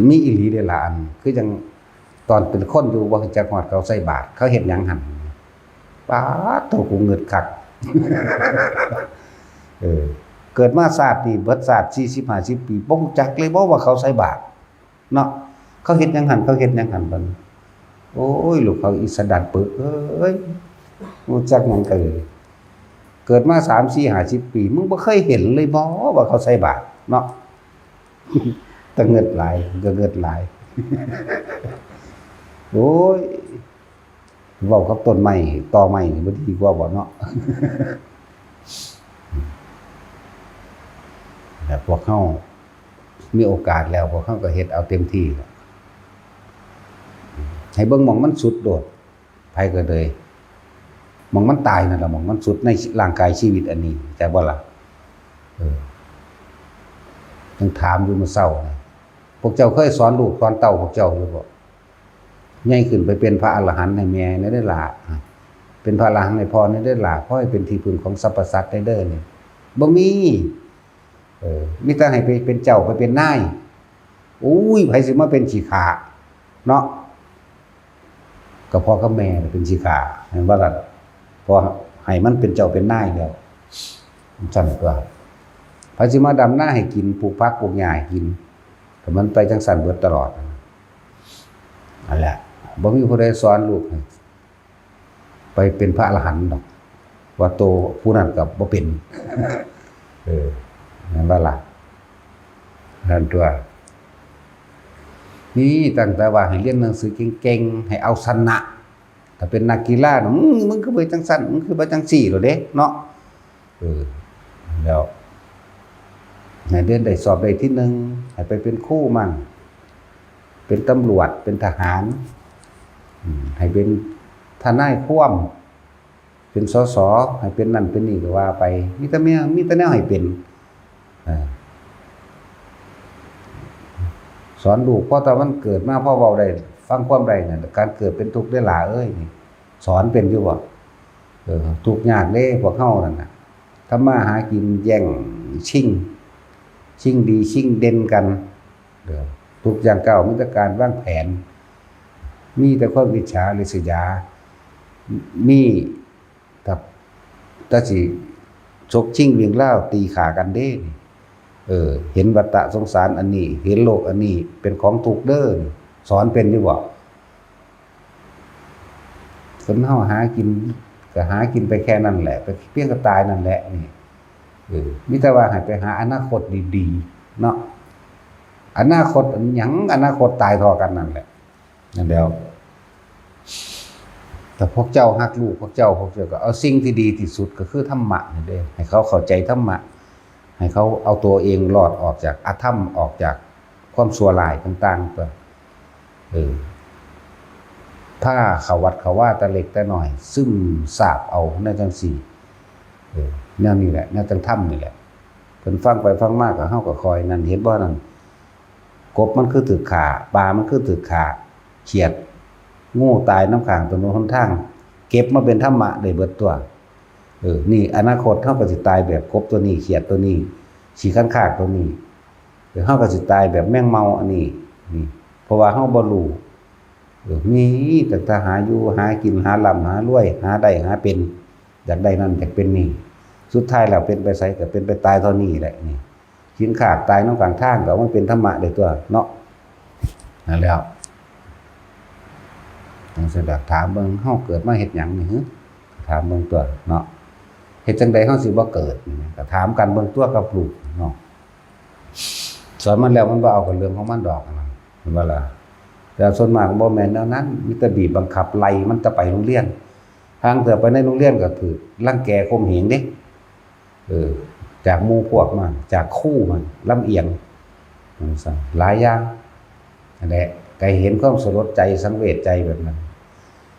มีอีหลีเด้ล่ะ อัน คือจั่งตอนเป็นคนอยู่บ่รู้จักฮอดเขาใส่บาตร เขาเฮ็ดหยังหั่น ป๊าดโธ่ กูงึดคัก เออ เกิดมาชาตินี้เบิดชาติสี่สิบห้าสิบปี บ่รู้จักเลยบ่ว่าเขาใส่บาตร เนาะ เขาเฮ็ดหยังหั่น เขาเฮ็ดหยังหั่นบัดนี้ โอ้ย ลูกเขาอีสะดัดปึกเอ้ย รู้จักหยังกันเลย เกิดมาสาม สี่ ห้าสิบปี มึงบ่เคยเห็นเลยบ่ว่าเขาใส่บาตรเนาะ แต่เงิดหลาย ก็เงิดหลาย โอ้ย เว้ากับต้นไม้ ตอไม้นี่บ่ดีกว่าบ่เนาะ แต่พวกเฮามีโอกาสแล้ว พวกเฮาก็เฮ็ดเอาเต็มที่ ให้เบิ่งหม่องมันสุดโลด ไผก็เลย หม่องมันตายนั่นล่ะ หม่องมันสุดในร่างกายชีวิตอันนี้ เข้าใจบ่ล่ะ เออ ยังถามอยู่มื้อเช้านี่ พวกเจ้าเคยสอนลูกสอนเต้าพวกเจ้าอยู่บ่ ใหญ่ขึ้นไปเป็นพระอรหันต์ให้แม่แหน่เด้อล่ะ เป็นพระอรหันต์ให้พ่อแหน่เด้อล่ะ พ่อให้เป็นที่พึ่งของสรรพสัตว์แหน่เด้อนี่ บ่มี เออ มีแต่ให้ไปเป็นเจ้าไปเป็นนาย โอ้ย ไผสิมาเป็นขี้ข้าเนาะ ก็พ่อกับแม่เป็นขี้ข้า แม่นบ่ล่ะ พอให้มันเป็นเจ้าเป็นนายแล้ว ซั่นตัว ไผสิมาดำนาให้กิน ปลูกผักปลูกหญ้าให้กิน ก็มันไปจั่งซั่นเบิดตลอด นั่นแหละ บ่มีผู้ใดสอนลูกให้ไปเป็นพระอรหันต์ดอก ว่าโตผู้นั้นก็บ่เป็น เออ แม่นบ่ล่ะ นั่นตัว นี่ตั้งแต่ว่าให้เรียนหนังสือเก่งๆ ให้เอาชนะ ถ้าเป็นนักกีฬาน่ะ มึง มึงคือไปจั่งซั่น มึงคือไปจั่งซี่โลดเด้เนาะ เออ แล้ว ให้เรียนได้สอบได้ที่หนึ่ง ให้ไปเป็นครูมั่ง เป็นตำรวจ เป็นทหาร อืม ให้เป็นทนายความ เป็น สส ให้เป็นนั่นเป็นนี่ก็ว่าไป มีแต่แนว มีแต่แนวให้เป็น เออ สอนลูก พอตอนมันเกิดมา พอเว้าได้ ฟังความได้นั่น การเกิดเป็นทุกข์เด้อหล่าเอ้ย นี่ สอนเป็นอยู่บ่ เออ ทุกข์ยากเด้ พวกเฮานั่นน่ะ ทำมาหากินแย่งชิง ชิงดีชิงเด่นกัน เออ ทุกอย่างก้าวมีแต่การวางแผน มีแต่ความอิจฉาริษยา มี ครับ แต่สิฉกชิงวิ่งราวตีฆ่ากันเด้นี่ เออ เห็นวัฏฏะสงสารอันนี้ เห็นโลกอันนี้เป็นของทุกข์เด้อนี่ สอนเป็นอยู่บ่ คนเฮาหากิน ก็หากินไปแค่นั้นแหละ ไปเพียงก็ตายนั่นแหละนี่ เออ มีแต่ว่าให้ไปหาอนาคตดีๆ เนาะ อนาคตอันหยัง อนาคตตายเท่ากันนั่นแหละ นั่นแหล้ว แต่พวกเจ้าฮักลูกพวกเจ้า พวกเจ้าก็เอาสิ่งที่ดีที่สุดก็คือธรรมะนี่เด้ ให้เขาเข้าใจธรรมะ ให้เขาเอาตัวเองรอดออกจากอธรรม ออกจากความชั่วร้ายต่างๆ ตัว เออ พาเข้าวัดเข้าวาแต่เล็กแต่น้อย ซึมซาบเอาแนวจังซี่ เออ แนวนี้แหละ แนวจังธรรมนี่แหละ เพิ่นฟังไปฟังมาก็ เฮาก็คอยนั่น เห็นบ่นั่น กบมันคือถืกฆ่า ปลามันคือถืกฆ่า เขียด งูตายนำข้างถนนหนทาง เก็บมาเป็นธรรมะได้เบิดตัว เออ นี่อนาคตเฮาก็สิตายแบบกบตัวนี้ เขียดตัวนี้ ขี้คันคากตัวนี้ เออ เฮาก็สิตายแบบแมงเม่าอันนี้ นี่ เพราะว่าเฮาบ่รู้ เออ มีตั้งแต่หาอยู่หากิน หาร่ำหารวย หาได้หาเป็น อยากได้นั่นอยากเป็นนี่ สุดท้ายแล้วเป็นไปไสก็เป็นไปตายเท่านี้แหละนี่ กินขาดตายนำกลางทางก็มันเป็นธรรมะได้ตัวเนาะ นั่นแหล้ว จั่งซั่นล่ะ ถามเบิ่ง เฮาเกิดมาเฮ็ดหยังนี่หึ ถามเบิ่งตัวเนาะ เฮ็ดจั่งใดเฮาสิบ่เกิดนี่ ก็ถามกันเบิ่งตัวกับลูกเนาะ สอนมันแล้วมันบ่เอากับเรื่องของมันดอกนะ เห็นบ่ล่ะ แต่ส่วนมากบ่แม่นแนวนั้น มีแต่บีบบังคับไล่มันแต่ไปโรงเรียน ห่างเทื่อไปในโรงเรียนก็ถืกรังแกข่มเหงเด้ เออ จากหมู่พวกมัน จากครูมัน ลำเอียง จั่งซั่น หลายอย่าง นั่นแหละ ก็เห็นความสลดใจสังเวชใจแบบนั้น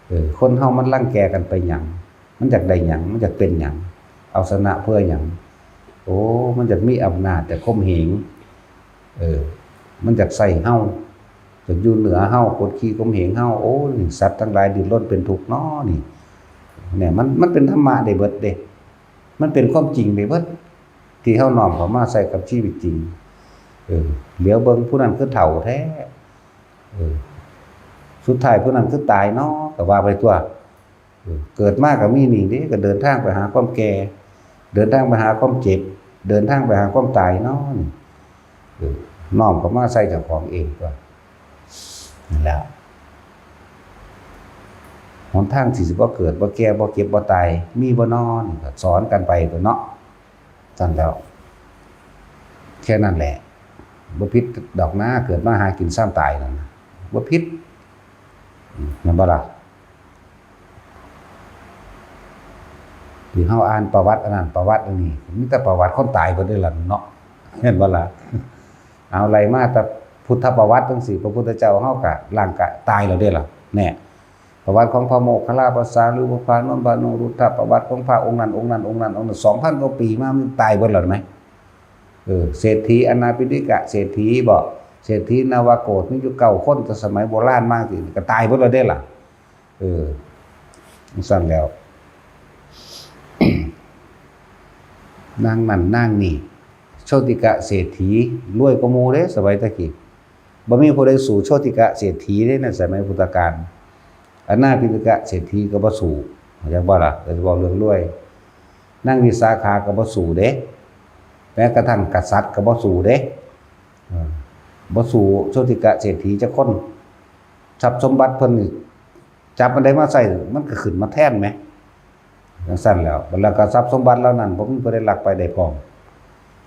เออ คนเฮามันรังแกกันไปหยัง มันอยากได้หยัง มันอยากเป็นหยัง เอาชนะเพื่อหยัง โอ้ มันอยากมีอำนาจ อยากข่มเหง เออ มันอยากใช้เฮา อยากอยู่เหนือเฮา กดขี่ข่มเหงเฮา โอ้ นี่สัตว์ทั้งหลายดิ้นรนเป็นทุกข์น้อนี่ เนี่ย มัน มันเป็นธรรมะได้เบิดเด้ มันเป็นความจริงได้เบิด ที่เฮาน้อมเข้ามาใส่กับชีวิตจริง เออ เหลียวเบิ่งผู้นั้นคือเฒ่าแท้ เออ สุดท้ายผู้นั้นคือตายเนาะ ก็ว่าไปตัว เออ เกิดมาก็มีนี่เด้ ก็เดินทางไปหาความแก่ เดินทางไปหาความเจ็บ เดินทางไปหาความตายเนาะนี่ เออ น้อมเข้ามาใส่เจ้าของเองตัว นั่นแหละ หนทางที่สิบ่เกิด บ่แก่ บ่เจ็บ บ่ตาย มีบ่น้อนี่ ก็สอนกันไปตัวเนาะ ซั่นแหล้ว แค่นั้นแหละ บ่ผิดดอกนะ เกิดมาหากินซ้ำตายนั่นนะ บ่ผิด อืม แม่นบ่ล่ะ ที่เฮาอ่านประวัติอันนั้น ประวัติอันนี้ มีแต่ประวัติคนตายเบิดเด้อล่ะเนาะ แม่นบ่ล่ะ เอาไล่มาแต่พุทธประวัติจั่งซี้ พระพุทธเจ้าเฮาก็ร่างกายตายแล้วเด้อล่ะ แน่ ประวัติของพระโมคคัลลา พระสารีบุตร พระนนท์ พระอนุรุทธะ ประวัติของพระองค์นั้น องค์นั้น องค์นั้น องค์นั้น สองพันกว่าปีมา มันตายเบิดแล้วไหม เออ เศรษฐีอนาปิณฑิกะเศรษฐีบ่ เศรษฐีนวโกศ มีอยู่เก้าคน แต่สมัยโบราณมาสิ ก็ตายเบิดแล้วเด้อล่ะ เออ จั่งซั่นแหล้ว นางนั่นนางนี่ โชติกะเศรษฐี รวยกว่าหมู่เด้ สมัยตะกี้ บ่มีผู้ใดสู้โชติกะเศรษฐีเด้ ในสมัยพุทธกาล อนาปิณฑิกะเศรษฐีก็บ่สู้ เข้าใจบ่ล่ะ โดยเฉพาะเรื่องรวย นางวิสาขาก็บ่สู้เด้ แม้กระทั่งกษัตริย์ก็บ่สู้เด้ เออ บ่สู้โชติกะเศรษฐีจักคน ทรัพย์สมบัติเพิ่นนี่ จับอันใดมาใช้ มันก็ขึ้นมาแทนแหม จั่งซั่นแหล้ว แล้วก็ทรัพย์สมบัติเหล่านั้น บ่มีผู้ใดลักไปได้พร้อม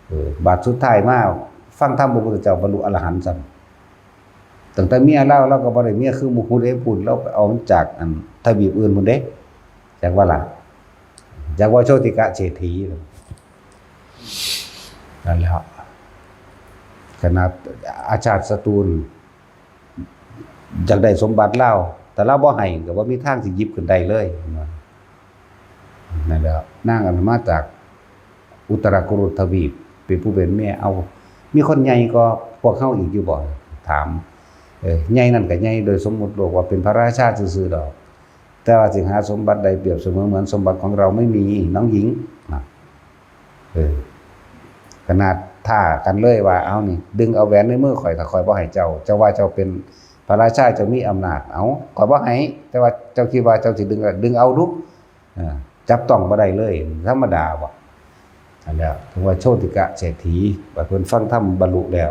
เออ บาดสุดท้ายมา ฟังธรรมพระพุทธเจ้า บรรลุอรหันต์ซ้ำ ตั้งแต่เมียลาว ลาวก็บ่ได้เมียคือหมู่ผู้ใดพู้น ลาวไปเอามาจากอันทวีปอื่นพู้นเด้ จักว่าล่ะ จักว่าโชติกะเศรษฐี นั่นแหละ ขนาดอาชาติศัตรูนอยากได้สมบัติลาว แต่ลาวบ่ให้ก็บ่มีทางสิหยิบขึ้นได้เลย นั่นแหละ นางอันมาจากอุตรากุรุทวีป เป็นผู้เป็นแม่ เอา มีคนใหญ่กว่าพวกเฮาอีกอยู่บ่ ถาม เออ ใหญ่นั่นก็ใหญ่โดยสมมุติโลกว่าเป็นพระราชาซื่อๆดอก แต่ว่าสิหาสมบัติได้เปรียบเสมอเหมือนสมบัติของเราไม่มี น้องหญิงนะ เออ ขนาดท้ากันเลยว่า เอานี่ ดึงเอาแหวนในมือข่อย ถ้าข่อยบ่ให้เจ้า เจ้าว่าเจ้าเป็นพระราชา เจ้ามีอำนาจ เอา ข่อยบ่ให้ แต่ว่าเจ้าคิดว่าเจ้าสิดึง ดึงเอาดู อ่า จับต้องบ่ได้เลย ธรรมดาบ่ อันแล้วถึงว่าโชติกะเศรษฐี บัดเพิ่นฟังธรรมบรรลุแล้ว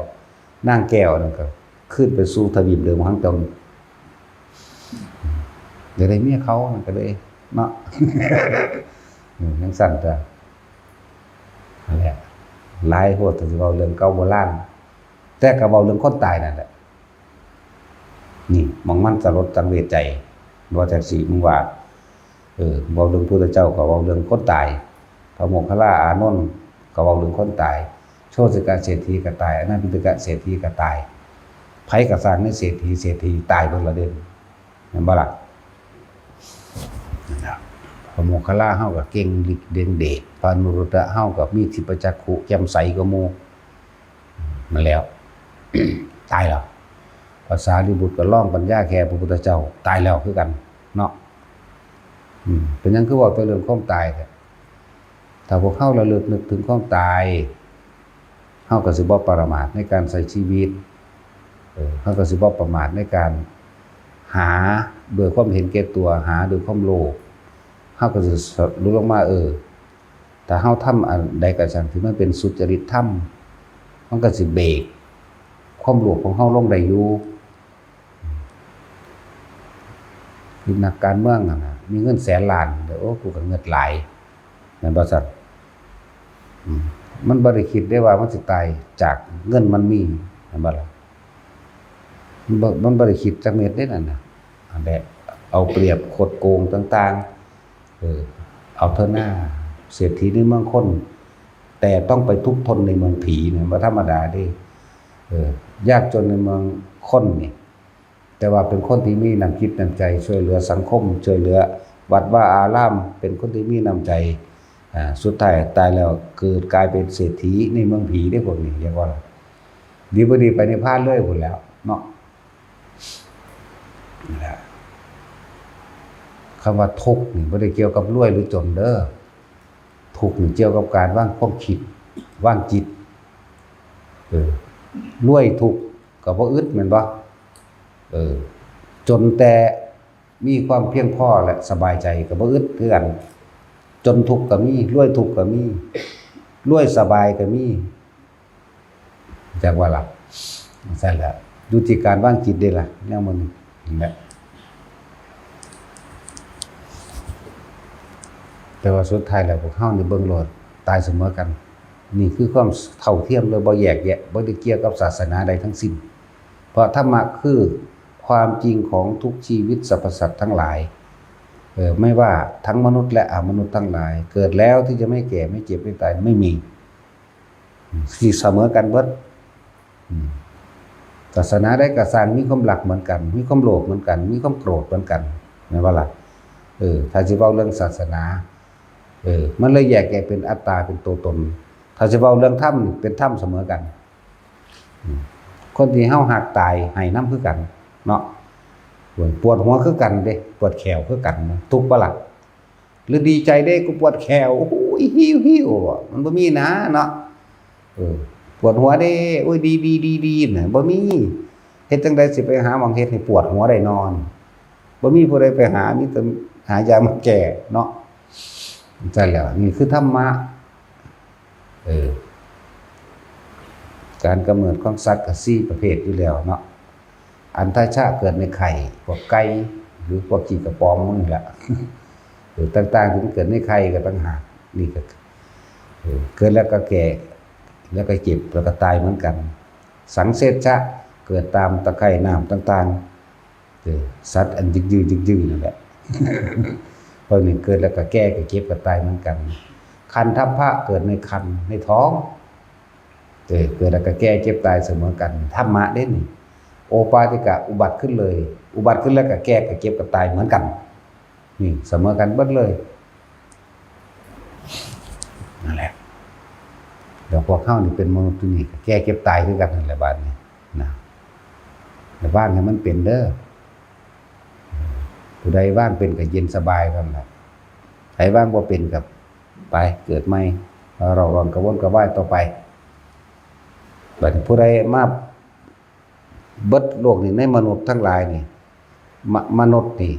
นางแก้วนั่นก็ขึ้นไปสู่ทวีปเดิมของตน อยากได้เมียเขานั่นก็เลยเนาะ อืม จั่งซั่นจ้ะ นั่นแหละ หลายโพด ถ้าสิเว้าเรื่องเก่าโบราณ แต่ก็เว้าเรื่องคนตายนั่นแหละ นี่หม่องมันสลดสังเวชใจ ว่าจั่งซี้ มึงว่า เออ เว้าเรื่องพุทธเจ้าก็เว้าเรื่องคนตาย พระโมคคัลลาอานนท์ก็เว้าเรื่องคนตาย โชติกะเศรษฐีก็ตาย อนาถปิณฑกะเศรษฐีก็ตาย ไผก็ซ่างในเศรษฐี เศรษฐีตายเบิดละเด้ แม่นบ่ล่ะ นั่นล่ะ พระโมคคัลลาเฮาก็เก่งฤทธิ์เด่นเดช พระอนุรุทธะเฮาก็มีทิพยจักขุแจ่มใสกว่าหมู่ นั่นแล้ว ตายแล้ว พระสารีบุตรก็ลองปัญญาแค่พระพุทธเจ้า ตายแล้วคือกัน เนาะ อืม เป็นหยังคือเว้าแต่เรื่องความตายแท้ ถ้าพวกเฮาระลึกนึกถึงความตาย เฮาก็สิบ่ประมาทในการใช้ชีวิต เออ เฮาก็สิบ่ประมาทในการหาด้วยความเห็นแก่ตัว หาด้วยความโลภ เฮาก็สิสรุปลงมา เออ ถ้าเฮาทำอันใดก็ช่างที่มันเป็นสุจริตธรรม มันก็สิเบรกความโลภของเฮาลงได้อยู่ คือนักการเมืองนั่นน่ะ มีเงินแสนล้าน เด้อ โอ้ กูก็เงิดหลาย แม่นบ่ซั่น อืม มันบ่ได้คิดได้ว่ามันสิตายจากเงินมันมี แม่นบ่ล่ะ มันบ่ มันบ่ได้คิดจักเม็ดเด้นั่นน่ะ อันแหละ เอาเปรียบคดโกงต่างๆ เออ เอาเถอะหน้า เศรษฐีในเมืองคน แต่ต้องไปทุกข์ทนในเมืองผีเนี่ย บ่ธรรมดาเด้ เออ ยากจนในเมืองคนนี่ แต่ว่าเป็นคนที่มีน้ำจิตน้ำใจช่วยเหลือสังคม ช่วยเหลือวัดวาอาราม เป็นคนที่มีน้ำใจ อ่า สุดท้ายตายแล้วเกิดกลายเป็นเศรษฐีในเมืองผีได้พวกนี้ เรียกว่า ดีบ่ดีไปนิพพานเลยพู้นแหล้วเนาะ นั่นแหละ คำว่าทุกข์นี่บ่ได้เกี่ยวกับรวยหรือจนเด้อ ทุกข์นี่เกี่ยวกับการวางความคิด วางจิต เออ รวยทุกข์ก็บ่อึดแม่นบ่ เออ จนแต่มีความเพียงพอและสบายใจก็บ่อึดคือกัน จนทุกข์ก็มี รวยทุกข์ก็มี รวยสบายก็มี จักว่าล่ะ ซั่นแหละ อยู่ที่การวางจิตเด้ล่ะ แนวมันนั่นแหละ แต่ว่าสุดท้ายแล้วพวกเฮานี่เบิ่งโลด ตายเสมอกัน นี่คือความเท่าเทียมเลย บ่แยกแยะ บ่ได้เกี่ยวกับศาสนาใดทั้งสิ้น เพราะธรรมะคือความจริงของทุกชีวิตสรรพสัตว์ทั้งหลาย เออ ไม่ว่าทั้งมนุษย์และอมนุษย์ทั้งหลาย เกิดแล้วที่จะไม่แก่ ไม่เจ็บ ไม่ตาย ไม่มี สิเสมอกันเบิด อืม ศาสนาใดก็ซ่างมีความรักเหมือนกัน มีความโลภเหมือนกัน มีความโกรธเหมือนกัน แม่นบ่ล่ะ เออ ถ้าสิเว้าเรื่องศาสนา เออ มันเลยแยกแยะเป็นอัตตา เป็นตัวตน ถ้าสิเว้าเรื่องธรรมนี่เป็นธรรมเสมอกัน อืม คนที่เฮาฮักตายให้นำคือกัน เนาะ ปวดหัวคือกันเด้ ปวดแข้วคือกัน ทุกข์บ่ล่ะ หรือดีใจเด้ กูปวดแข้ว โอ้ย หิวหิว มันบ่มีนะเนาะ เออ ปวดหัวเด้ โอ้ย ดีดีดีดีน่ะ บ่มี เฮ็ดจั่งใดสิไปหาหม่องเฮ็ดให้ปวดหัวได้นอน บ่มีผู้ใดไปหา มีแต่หายามาแก้เนาะ ซั่นแหละ นี่คือธรรมะ เออ การกำเนิดของสัตว์ก็สี่ประเภทอยู่แล้วเนาะ อัณฑชะเกิดในไข่ พวกไก่ หรือพวกขี้กระป๋องนี่แหละ เออ ต่างๆ ที่มันเกิดในไข่ก็ต่างหาก นี่ก็ เออ เกิดแล้วก็แก่ แล้วก็เจ็บ แล้วก็ตายเหมือนกัน สังเสชชะ เกิดตามตะไคร่น้ำต่างๆ เออ สัตว์อันยึกยือยึกยือนั่นแหละ พวกนี้เกิดแล้วก็แก่ ก็เจ็บ ก็ตายเหมือนกัน คันทัพพะ เกิดในครรภ์ ในท้อง เออ เกิดแล้วก็แก่เจ็บตายเสมอกัน ธรรมะเด้นี่ โอปาติกะอุบัติขึ้นเลย อุบัติขึ้นแล้วก็แก่ก็เจ็บก็ตายเหมือนกัน นี่เสมอกันเบิดเลย นั่นแหละ แล้วพวกเฮานี่เป็นมนุษย์ที่นี่ก็แก่เจ็บตายคือกันนั่นแหละบาดนี้นะ แต่ว่างให้มันเป็นเด้อ ผู้ใดว่างเป็นก็เย็นสบายกันแหละ ใครว่างบ่เป็นก็ไปเกิดใหม่ เราลองกระวนกระวายต่อไป บัดนี้ผู้ใดมาเบิดโลกนี่ ในมนุษย์ทั้งหลายนี่ มะ- มนุษย์นี่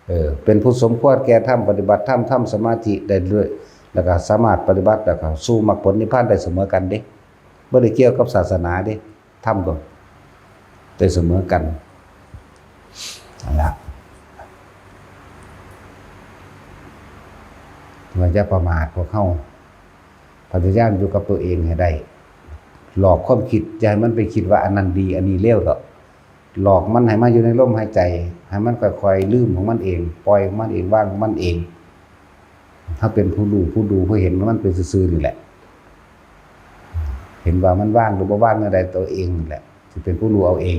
เออ เป็นผู้สมควรแก่ธรรม ปฏิบัติธรรม ทำสมาธิได้ด้วย แล้วก็สามารถปฏิบัติแล้วก็สู่มรรคผลนิพพานได้เสมอกันเด้ บ่ได้เกี่ยวกับศาสนาเด้ ธรรมก็ได้เสมอกัน นั่นล่ะ ว่าอย่าประมาทพวกเฮา พยายามอยู่กับตัวเองให้ได้ หลอกความคิด อย่าให้มันไปคิดว่าอันนั้นดี อันนี้เลวเถาะ หลอกมันให้มาอยู่ในลมหายใจ ให้มันค่อยๆลืมของมันเอง ปล่อยของมันเอง วางของมันเอง เฮาเป็นผู้รู้ ผู้ดู ผู้เห็นมันเป็นซื่อๆนี่แหละ เห็นว่ามันว่างหรือบ่ว่างแนวใด ตัวเองนี่แหละสิเป็นผู้รู้เอาเอง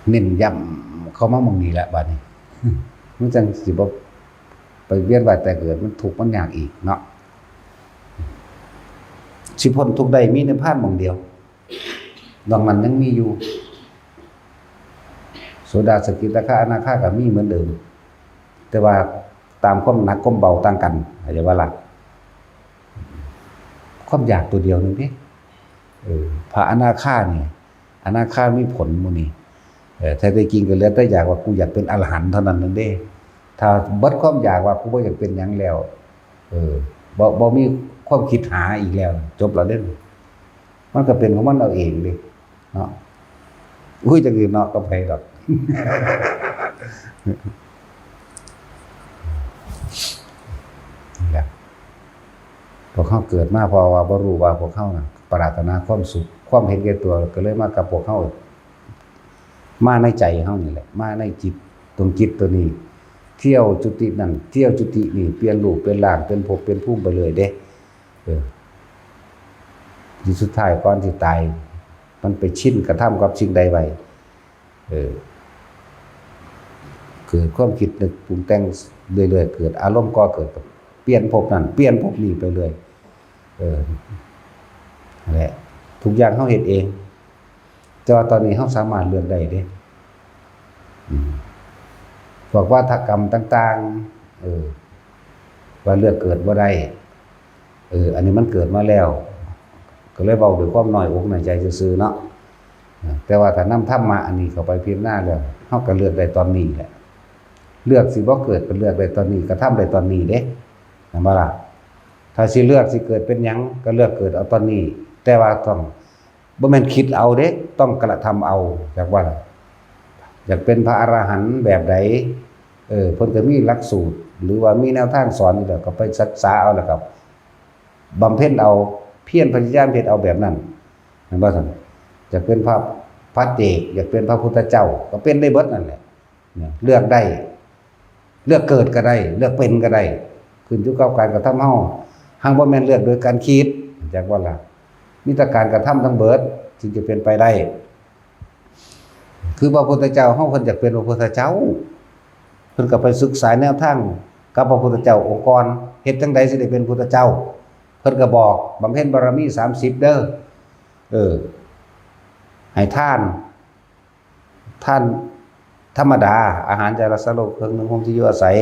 เน้นย้ำเข้ามาหม่องนี้แหละบาดนี้ มันจั่งสิบ่ไปเวียนว่ายตายเกิด มันทุกข์มันยากอีกเนาะ สิพ้นทุกข์ได้มีนิพพานหม่องเดียว นอกนั้นยังมีอยู่ โสดา สกิทาคา อนาคาก็มีเหมือนเดิม แต่ว่าตามความหนักความเบาต่างกัน เข้าใจบ่ล่ะ ความอยากตัวเดียวหนึ่งเด้ เออ พระอนาคานี่ อนาคามีผลหมู่นี่ เออ แท้ๆจริงก็เหลือแต่อยากว่ากูอยากเป็นอรหันต์เท่านั้นนั่นเด้ ถ้าเบิดความอยากว่ากูบ่อยากเป็นหยังแล้ว เออ บ่- บ่มีความคิดหาอีกแล้ว จบแล้วเด้ มันก็เป็นของมันเอาเองเด้ เนาะ อุ้ย จักสิเนาะกับไผดอก นี่แหละ พวกเฮาเกิดมาเพราะว่าบ่รู้ว่าพวกเฮาน่ะปรารถนาความสุข ความเห็นแก่ตัวก็เลยมากับพวกเฮา มาในใจเฮานี่แหละ มาในจิต ตรงจิตตัวนี้ เที่ยวจุตินั่น เที่ยวจุตินี่ เปลี่ยนรูปเปลี่ยนร่าง เปลี่ยนภพเปลี่ยนภูมิไปเรื่อยเด้ เออ ที่สุดท้ายก่อนสิตาย มันไปชินกระทำกับสิ่งใดไว้ เออ เกิดความคิดนึกปรุงแต่งเรื่อยๆ เกิดอารมณ์ก่อเกิด เปลี่ยนภพนั่น เปลี่ยนภพนี้ไปเรื่อย เออ นั่นแหละ ทุกอย่างเฮาเฮ็ดเอง แต่ว่าตอนนี้เฮาสามารถเลือกได้เด้ อืม พวกวาทกรรมต่างๆ เออ ว่าเลือกเกิดบ่ได้ เออ อันนี้มันเกิดมาแล้ว ก็เลยเว้าด้วยความน้อยอกน้อยใจซื่อๆ เนาะ แต่ว่าถ้านำธรรมะอันนี้เข้าไปพิจารณาแล้ว เฮาก็เลือกได้ตอนนี้แหละ เลือกสิบ่เกิดก็เลือกได้ตอนนี้ กระทำได้ตอนนี้เด้ แม่นบ่ล่ะ? ถ้าสิเลือกสิเกิดเป็นหยังก็เลือกเกิดเอาตอนนี้ แต่ว่าต้อง บ่แม่นคิดเอาเด้ ต้องกระทำเอา จักว่าล่ะ อยากเป็นพระอรหันต์แบบใด เออ เพิ่นก็มีหลักสูตร หรือว่ามีแนวทางสอนอยู่แล้ว ก็ไปศึกษาเอา แล้วก็บำเพ็ญเอา เพียรพยายามเฮ็ดเอาแบบนั้น แม่นบ่ซั่น? อยากเป็นพระ พระเอก อยากเป็นพระพุทธเจ้า ก็เป็นได้เบิดนั่นแหละ เนี่ย เลือกได้ เลือกเกิดก็ได้ เลือกเป็นก็ได้ ขึ้นอยู่กับการกระทำเฮา หังบ่แม่นเลือกโดยการคิด จักว่าล่ะ มีแต่การกระทำทั้งเบิด จึงจะเป็นไปได้ คือพระพุทธเจ้าเฮา เพิ่นอยากเป็นพระพุทธเจ้า เพิ่นก็ไปศึกษาแนวทางกับพระพุทธเจ้าองค์ก่อน เฮ็ดจั่งใดสิได้เป็นพุทธเจ้า เพิ่นก็บอก บำเพ็ญบารมีสามสิบเด้อ เออ ให้ทาน ทานธรรมดา อาหารจาระสโลค เครื่องนึ่งห่มที่อยู่อาศัย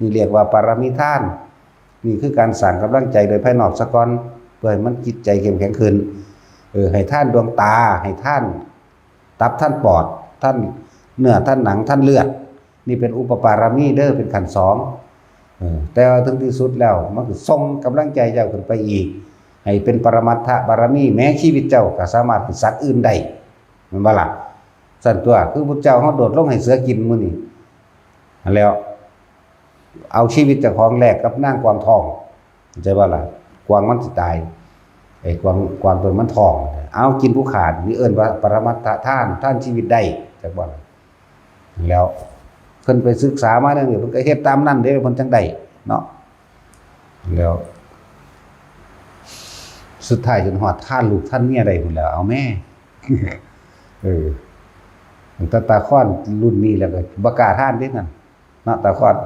นี่เรียกว่าปารมีทาน นี่คือการสร้างกำลังใจโดยภายนอกซะก่อน เพื่อให้มันจิตใจเข้มแข็งขึ้น เออ ให้ทานดวงตา ให้ทานตับ ทานปอด ทานเนื้อ ทานหนัง ทานเลือด นี่เป็นอุปปารมีเด้อ เป็นขั้นสอง เออ แต่ว่าถึงที่สุดแล้ว มันก็ส่งกำลังใจเจ้าขึ้นไปอีก ให้เป็นปรมัตถบารมี แม้ชีวิตเจ้าก็สามารถเป็นสัตว์อื่นได้ แม่นบ่ล่ะ? ซั่นตั๊ว คือพุทธเจ้าเฮาโดดลงให้เสือกินมื้อนี้ หั้นแหล้ว เอาชีวิตเจ้าของแลกกับนางกวางทอง เข้าใจบ่ล่ะ? กวางมันสิตาย ไอ้กวาง กวางตัวมันท้อง เอากินผู้ขาด นี่เอิ้นว่าปรมัตถทาน ทานชีวิตได้ จักบ่ล่ะ? แล้วเพิ่นไปศึกษามาแนวนี้ เพิ่นก็เฮ็ดตามนั้นเด้ เพิ่นจั่งได้เนาะ แล้วสุดท้ายจนฮอดทานลูกทานเมียได้พุ้นแหล้ว เอาแม่ เออ ตั้งแต่ตาค้อนรุ่นนี้แล้วก็บ่กล้าทานเด้นั่น เนาะ ตาค้อน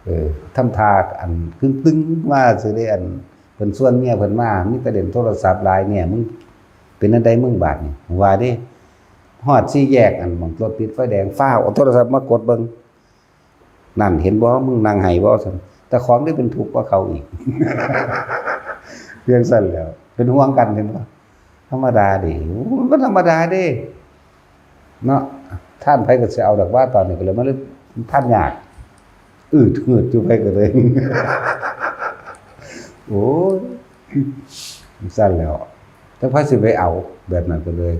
เออ ทำท่าอันตึงๆมาซื่อเด้ อันเพิ่นชวนเมียเพิ่นมา มีแต่เล่นโทรศัพท์หลาย เนี่ย มึงเป็นจั่งใดมึงบาดนี่ ว่าเด้ ฮอดสี่แยก อันหม่องรถติดไฟแดง ฟ้าวเอาโทรศัพท์มากดเบิ่ง นั่น เห็นบ่ มึงนั่งไห้บ่ ซั่น แต่ของนี่เป็นทุกข์กว่าเขาอีก เรื่องซั่นแหล้ว เป็นห่วงกัน เห็นบ่ ธรรมดาเด้ โอ้ มันบ่ธรรมดาเด้ เนาะ ทานไผก็สิเอาดอกว่า ตอนนี้ก็เลยมาเลยทานยาก อืดหืดอยู่ ไผก็เลย โอ้ย ซั่นแหล้ว แต่ไผสิไปเอาแบบนั้นก็เลย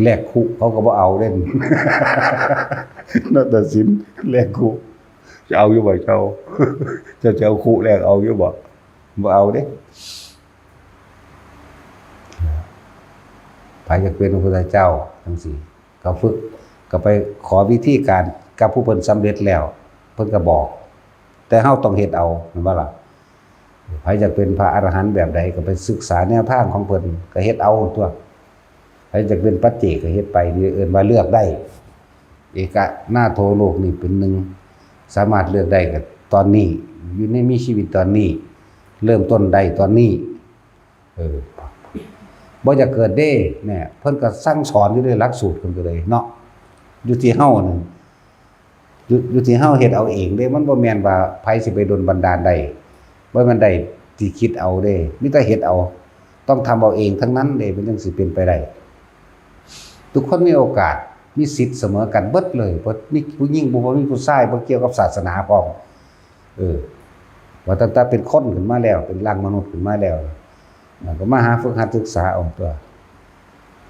แลกคุ เขาก็บ่เอาเด้ นาฏศิลป์แลกคุ จะเอาอยู่บ่เจ้า เจ้าจะเอาคุแลกเอาอยู่บ่ บ่เอาเด้ ไผอยากเป็นพระพุทธเจ้าจั่งซี้ ก็ฝึก ก็ไปขอวิธีการกับผู้เพิ่นสำเร็จแล้ว เพิ่นก็บอก แต่เฮาต้องเฮ็ดเอา แม่นบ่ล่ะ ไผอยากเป็นพระอรหันต์แบบใดก็ไปศึกษาแนวทางของเพิ่น ก็เฮ็ดเอาตั๊ว ไผอยากเป็นปัจเจกก็เฮ็ดไป นี่เอิ้นว่าเลือกได้ เอกนาโถ โลกนี้เป็นหนึ่ง สามารถเลือกได้ก็ตอนนี้ อยู่ในมีชีวิตตอนนี้ เริ่มต้นได้ตอนนี้ เออ บ่อยากเกิดเด้ เนี่ย เพิ่นก็สั่งสอนอยู่ในหลักสูตรเพิ่นก็เลยเนาะ อยู่ที่เฮานั่น อยู่ อยู่ที่เฮาเฮ็ดเอาเองเด้ มันบ่แม่นว่าไผสิไปดลบันดาลได้ บ่แม่นได้ที่คิดเอาเด้ มีแต่เฮ็ดเอา ต้องทำเอาเองทั้งนั้นเด้ มันจั่งสิเป็นไปได้ ทุกคนมีโอกาส มีสิทธิ์เสมอกันเบิดเลย บ่มีผู้หญิง บ่ บ่มีผู้ชาย บ่เกี่ยวกับศาสนาพร้อม เออ ว่าตั้งแต่เป็นคนขึ้นมาแล้ว เป็นร่างมนุษย์ขึ้นมาแล้ว มันก็มาหาฝึกหัดศึกษาเอาตั๊ว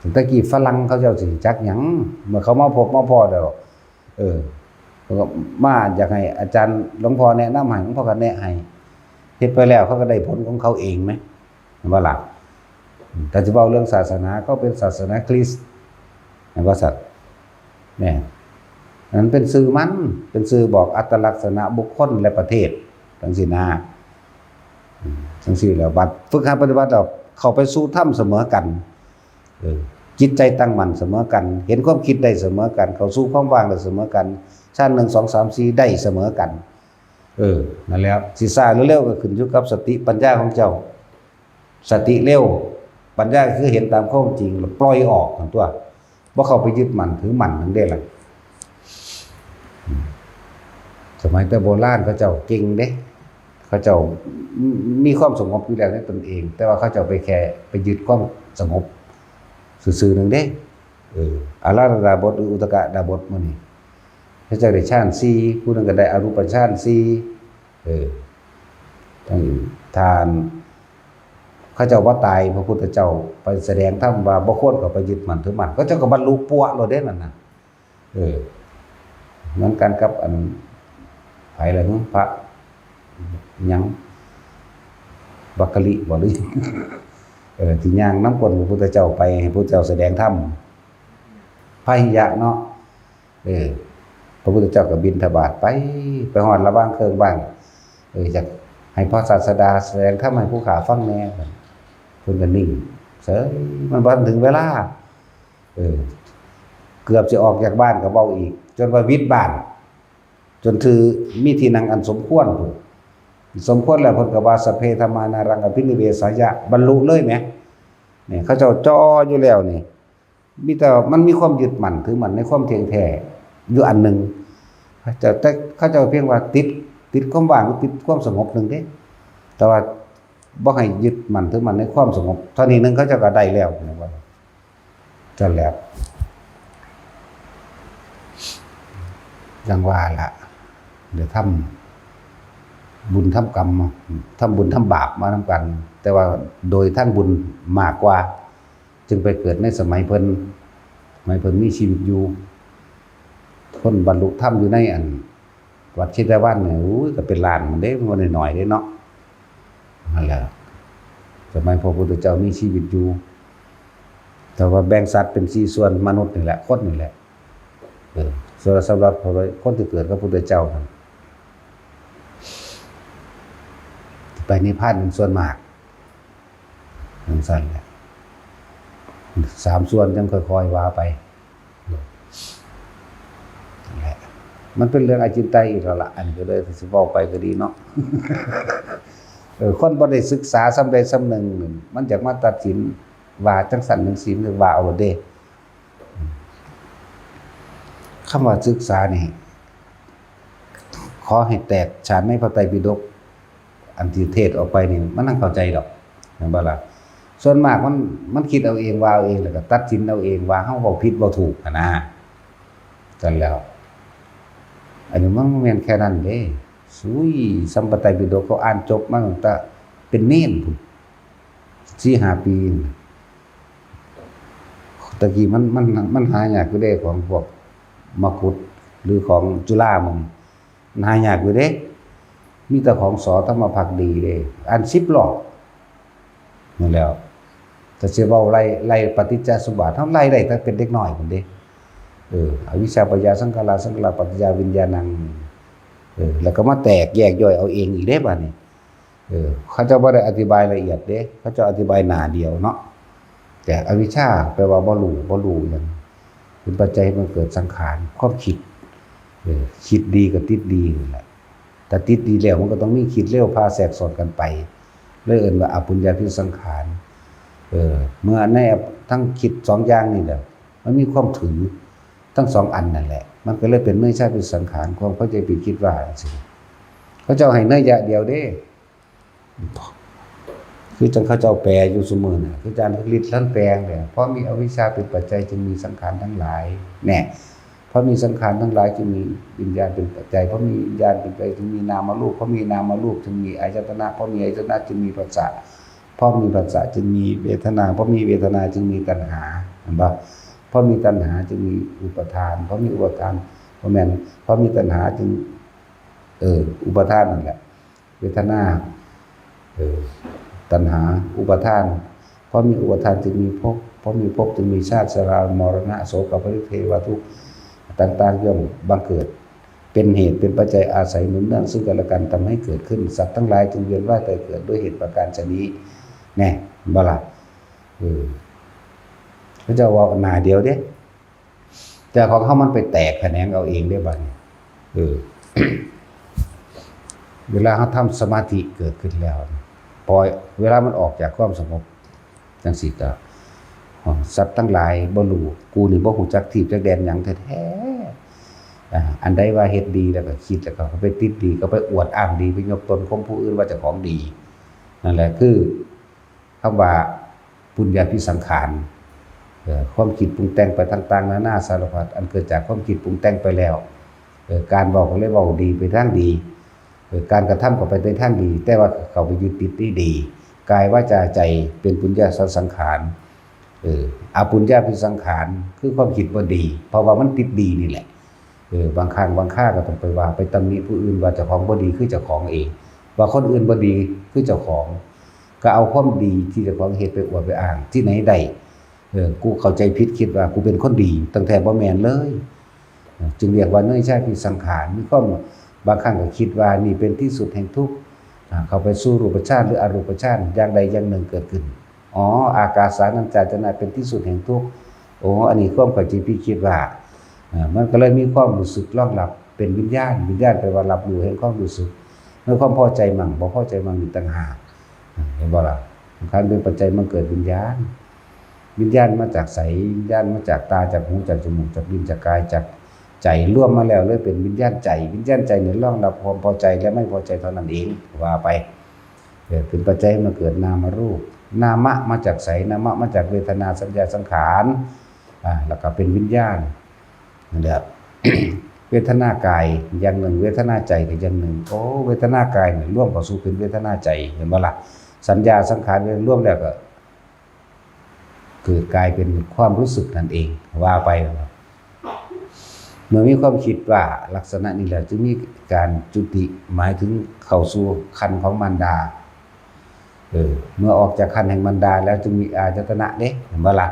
ตั้งแต่กี้ฝรั่งเขาเจ้าสิจักหยัง เมื่อเขามาพบมาพ้อแล้ว เออ เขาก็มาอยากให้อาจารย์หลวงพ่อแนะนำให้ หลวงพ่อก็แนะให้ เฮ็ดไปแล้วเขาก็ได้ผลของเขาเองไหม เห็นบ่ล่ะ แต่จะเว้าเรื่องศาสนา เขาเป็นศาสนาคริสต์ เห็นบ่สัตว์ เนี่ย อันนั้นเป็นชื่อมัน เป็นชื่อบอกอัตลักษณะบุคคลและประเทศ จั่งซี้นะ อืม จั่งซี้แล้ว บัดฝึกหัดปฏิบัติแล้ว เข้าไปสู่ธรรมเสมอกัน เออ จิตใจตั้งมั่นเสมอกัน เห็นความคิดได้เสมอกัน เข้าสู่ความว่างได้เสมอกัน ชั้นหนึ่ง สอง สาม สี่ ได้เสมอกัน เออ นั่นแหละ สิช้าหรือเร็วก็ขึ้นอยู่กับสติปัญญาของเจ้า สติเร็ว ปัญญาคือเห็นตามความจริง แล้วปล่อยออกนั่นตั๊ว บ่เข้าไปยึดมั่นถือมั่นนั่นเด้ล่ะ อืม สมัยแต่โบราณเขาเจ้าเก่งเด้ เขาเจ้ามีความสงบอยู่แล้วในตนเอง แต่ว่าเขาเจ้าไปแค่ไปยึดความสงบซื่อๆหนึ่งเด้ เออ อาราธดาบทหรืออุทกดาบทมื้อนี้ เขาเจ้าได้ฌานสี่ ผู้หนึ่งก็ได้อรูปฌานสี่ เออ ทั้งทาน เขาเจ้าว่าตาย พระพุทธเจ้าไปแสดงธรรมว่าบ่ควรเข้าไปยึดมั่นถือมั่น เขาเจ้าก็บรรลุปั๊วโลดเด้นั่นน่ะ เออ เหมือนกันกับอัน ไผล่ะ พระหยัง วักกะลิบ่ หรือ เออ ที่ย่างนำก้นพระพุทธเจ้าไป ให้พระพุทธเจ้าแสดงธรรม พาหิยะเนาะ เออ พระพุทธเจ้าก็บิณฑบาตไป ไปฮอดระหว่างเคิงบ้าน เออ อยากให้พระศาสดาแสดงธรรมให้ผู้ข้าฟังแหน่ เพิ่นก็นิ่งเฉย มันบ่ทันถึงเวลา เออ เกือบสิออกจากบ้านก็เว้าอีก จนว่าวิดบ้าน จนถือมีที่นั่งอันสมควรพุ้น สมควรแล้วเพิ่นก็ว่า สัพเพธัมมานารังอภินิเวสายะ บรรลุเลยแหม เนี่ย เขาเจ้าจ่ออยู่แล้วนี่ มีแต่มันมีความยึดมั่นถือมั่นในความเที่ยงแท้อยู่อันหนึ่ง เขาเจ้า แต่เขาเจ้าเพียงว่าติด ติดความว่าง ติดความสงบหนึ่งเด้ แต่ว่าบ่ให้ยึดมั่นถือมั่นในความสงบ เท่านี้หนึ่งเขาเจ้าก็ได้แล้ว จั่งแล้ว จั่งว่าล่ะ เดี๋ยวทำบุญทำกรรม ทำบุญทำบาปมานำกัน แต่ว่าโดยทางบุญมากกว่า จึงไปเกิดในสมัยเพิ่น สมัยเพิ่นมีชีวิตอยู่ คนบรรลุธรรมอยู่ในอัน วัดเชตวันเนี่ย โอ้ย ก็เป็นล้านมันเด้ มันบ่น้อยๆเด้เนาะ นั่นแหละ สมัยพระพุทธเจ้ามีชีวิตอยู่ แต่ว่าแบ่งสัตว์เป็นสี่ส่วน มนุษย์นี่แหละ คนนี่แหละ เออ ส่วนสำหรับคนที่เกิดกับพุทธเจ้านั่น ไปนิพพานเป็นส่วนมากจั่งซั้นแหละ สามส่วนจั่งค่อยๆว่าไป นั่นแหละ มันเป็นเรื่องอจินไตยอีกแล้วล่ะ อันนี้ก็เลยสิเว้าไปก็ดีเนาะ เออ คนบ่ได้ศึกษาส่ำใดส่ำหนึ่ง มันอยากมาตัดสินว่าจั่งซั้นจั่งซี้ หรือว่าเอาโลดเด้ คำว่าศึกษานี่ ขอให้แตกฉานในพระไตรปิฎก อันที่เทศน์ออกไปนี่ มันจั่งเข้าใจดอก แม่นบ่ล่ะ ส่วนมากมัน มันคิดเอาเอง ว่าเอาเอง แล้วก็ตัดสินเอาเองว่าเฮาเว้าผิดเว้าถูกหั้นนะ จั่งซั้นแล้ว อันนี้มันบ่แม่นแค่นั้นเด้ ซุย ส่ำพระไตรปิฎกเขาอ่านจบมาตั้งแต่เป็นเณรพู้น สี่ห้าปี ตะกี้มัน มัน มันหายากอยู่เด้ ของพวกมกุฏ หรือของจุฬามัน มันหายากอยู่เด้ มีแต่ของ ส.ธรรมภักดี เด้ อ่านสิบรอบ นั่นแหล้ว แต่สิเว้าไล่ ไล่ปฏิจจสมุปบาท เฮาไล่ได้ตั้งเป็นเด็กน้อยพู้นเด้ เออ อวิชชาปัจจยาสังขารา สังขาราปัจจยวิญญาณัง เออ แล้วก็มาแตกแยกย่อยเอาเองอีกเด้ บัดนี้ เออ เขาเจ้าบ่ได้อธิบายละเอียดเด้ เขาเจ้าอธิบายหน้าเดียวเนาะ แต่อวิชชาแปลว่าบ่รู้ บ่รู้หยัง เป็นปัจจัยให้มันเกิดสังขาร ความคิด เออ คิดดีก็ติดดีนั่นแหละ แต่ติดดีแล้วมันก็ต้องมีคิดเลวพาแทรกซ้อนกันไป เลยเอิ้นว่าอปุญญาพิสังขาร เออ เมื่อในทั้งคิดสองอย่างนี่แหละ มันมีความถือทั้งสองอันนั่นแหละ มันก็เลยเป็นเนยยะพิสังขาร ความเข้าใจผิดคิดว่าจั่งซี้ เขาเจ้าให้เนยยะเดียวเด้ คือจั่งเขาเจ้าแปลอยู่ซุมื้อน่ะ คืออาจารย์ฤทธิ์ท่านแปลงเนี่ย เพราะมีอวิชชาเป็นปัจจัยจึงมีสังขารทั้งหลาย แน่ เพราะมีสังขารทั้งหลายจึงมีวิญญาณเป็นปัจจัย เพราะมีวิญญาณเป็นปัจจัยจึงมีนามรูป เพราะมีนามรูปจึงมีอายตนะ เพราะมีอายตนะจึงมีผัสสะ เพราะมีผัสสะจึงมีเวทนา เพราะมีเวทนาจึงมีตัณหา เห็นปะ เพราะมีตัณหาจึงมีอุปาทาน เพราะมีอุปาทาน บ่แม่น เพราะมีตัณหาจึง เออ อุปาทานนั่นแหละ เวทนา เออ ตัณหา อุปาทาน เพราะมีอุปาทานจึงมีภพ เพราะมีภพจึงมีชาติ ชรา มรณะ โศก ปริเทวทุกข์ต่างๆ ย่อมบังเกิด เป็นเหตุเป็นปัจจัยอาศัยหนุนเนื่องซึ่งกันและกันทำให้เกิดขึ้น สัตว์ทั้งหลายจึงเวียนว่ายตายเกิดด้วยเหตุประการฉะนี้ แน่ บ่ล่ะ เออ เขาเจ้าเว้าหน้าเดียวเด้ แต่ของเฮามันไปแตกแขนงเอาเองเด้บัดนี้ เออ เวลาเฮาทำสมาธิเกิดขึ้นแล้ว ปล่อย เวลามันออกจากความสงบจั่งซี้ก็ สัตว์ทั้งหลายบ่รู้ กูนี่บ่ฮู้จักทีบจักแดนหยังแท้ๆ อ่า อันใดว่าเฮ็ดดีแล้วก็คิด แล้วก็ไปติดดี ก็ไปอวดอ้างดี ไปยกตนข่มผู้อื่นว่าเจ้าของดี นั่นแหละคือ คำว่าปุญญาภิสังขาร เอ่อ ความคิดปรุงแต่งไปต่างๆนานาสารพัด อันเกิดจากความคิดปรุงแต่งไปแล้ว เอ่อ การเว้าก็เลยเว้าดีไปทางดี เอ่อ การกระทำก็ไปในทางดี แต่ว่าเข้าไปยึดติดที่ดี กายวาจาใจเป็นปุญญาสังขาร เอ่อ อปุญญาภิสังขาร คือความคิดบ่ดี เพราะว่ามันติดดีนี่แหละ เออ บางครั้งบางคราก็ต้องไปว่า ไปตำหนิผู้อื่นว่าเจ้าของบ่ดีคือเจ้าของเอง ว่าคนอื่นบ่ดีคือเจ้าของ ก็เอาความดีที่เจ้าของเฮ็ดไปอวดไปอ้างที่ไหนได้ เออ กูเข้าใจผิดคิดว่ากูเป็นคนดี ตั้งแต่บ่แม่นเลย เออ จึงเรียกว่าเนยยะภิสังขาร มีความ บางครั้งก็คิดว่านี่เป็นที่สุดแห่งทุกข์ อ่า เข้าไปสู่รูปฌานหรืออรูปฌานอย่างใดอย่างหนึ่งเกิดขึ้น อ๋อ อากาสานัญจายตนะเป็นที่สุดแห่งทุกข์ โอ้ อันนี้ความเข้าใจผิดคิดว่า อ่า มันก็เลยมีความรู้สึกรองรับเป็นวิญญาณ วิญญาณแปลว่ารับรู้แห่งความรู้สึก ในความพอใจมั่ง บ่พอใจมั่งนี่ต่างหาก อ่า เห็นบ่ล่ะ คันเป็นปัจจัยมันเกิดวิญญาณ วิญญาณมาจากไส วิญญาณมาจากตา จากหู จากจมูก จากลิ้น จากกาย จากใจ รวมมาแล้วเลยเป็นวิญญาณใจ วิญญาณใจเนี่ยรองรับความพอใจและไม่พอใจเท่านั้นเอง ว่าไป เกิดเป็นปัจจัยมาเกิดนามรูป นามะมาจากไส นามะมาจากเวทนา สัญญา สังขาร อ่า แล้วก็เป็นวิญญาณ นั่นแหละ เวทนากายอย่างหนึ่ง เวทนาใจก็อย่างหนึ่ง โอ้ เวทนากายเนี่ยรวมเข้าสู่เป็นเวทนาใจ เห็นบ่ล่ะ สัญญาสังขารรวมแล้วก็ เกิดกลายเป็นความรู้สึกนั่นเอง ว่าไป เมื่อมีความคิดว่าลักษณะนี้แล้ว จึงมีการจุติ หมายถึงเข้าสู่ครรภ์ของมารดา เออ เมื่อออกจากครรภ์แห่งมารดาแล้วจึงมีอายตนะเด้ เห็นบ่ล่ะ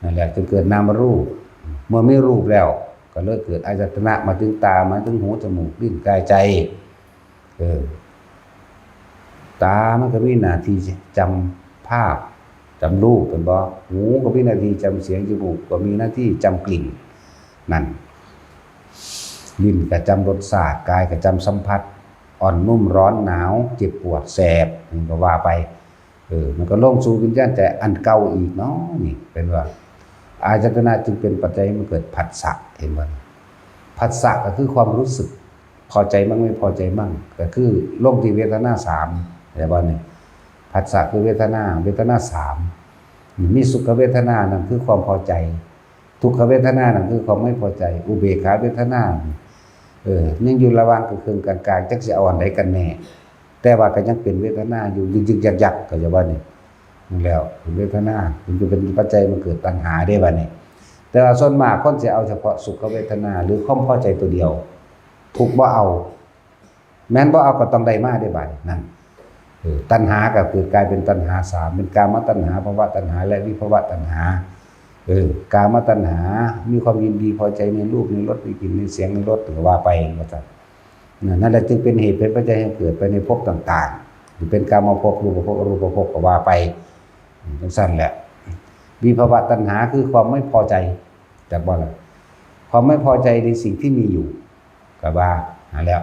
นั่นแหละจึงเกิดนามรูป เมื่อมีรูปแล้ว ก็เลยเกิดอายตนะ มาถึงตา มาถึงหู จมูก ลิ้น กาย ใจ เออ ตามันก็มีหน้าที่จำภาพ จำรูป เป็นบ่ หูก็มีหน้าที่จำเสียง จมูกก็มีหน้าที่จำกลิ่น นั่น ลิ้นก็จำรสชาติ กายก็จำสัมผัส อ่อนนุ่มร้อนหนาว เจ็บปวดแสบ มันก็ว่าไป เออ มันก็ลงสู่วิญญาณใจอันเก่าอีกเนาะ นี่เป็นว่า อายตนะจึงเป็นปัจจัยให้มันเกิดผัสสะ เห็นบ่ ผัสสะก็คือความรู้สึก พอใจมั่งไม่พอใจมั่ง ก็คือลงที่เวทนาสามแต่ว่านี่ ผัสสะคือเวทนา เวทนาสาม มีสุขเวทนา นั่นคือความพอใจ ทุกขเวทนา นั่นคือความไม่พอใจ อุเบกขาเวทนา เออ ยังอยู่ระหว่างกึ่งๆ กลางๆ จักสิเอาอันใดกันแน่ แต่ว่าก็ยังเป็นเวทนาอยู่ ยึกๆ ยักๆ ก็จะว่านี่ นั่นแล้ว เป็นเวทนา มันจะเป็นปัจจัยมันเกิดตัณหาได้บัดนี้ แต่ว่าส่วนมากคนสิเอาเฉพาะสุขเวทนา หรือความพอใจตัวเดียว ทุกข์บ่เอา แม่นบ่เอาก็ต้องได้มาได้บัดนี้ นั่น เออ ตัณหาก็เกิดกลายเป็นตัณหาสาม เป็นกามตัณหา ภวตัณหา และวิภวตัณหา เออ กามตัณหา มีความยินดีพอใจในรูป ในรส ในกลิ่น ในเสียง ในรส ก็ว่าไป ว่าซั่น นั่น นั่นแหละจึงเป็นเหตุเป็นปัจจัยให้เกิดไปในภพต่างๆ หรือเป็นกามภพ รูปภพ อรูปภพ ก็ว่าไป จังซั่นแหละ วิภวตัณหาคือความไม่พอใจ จักบ่ล่ะ ความไม่พอใจในสิ่งที่มีอยู่ ก็ว่าหาแล้ว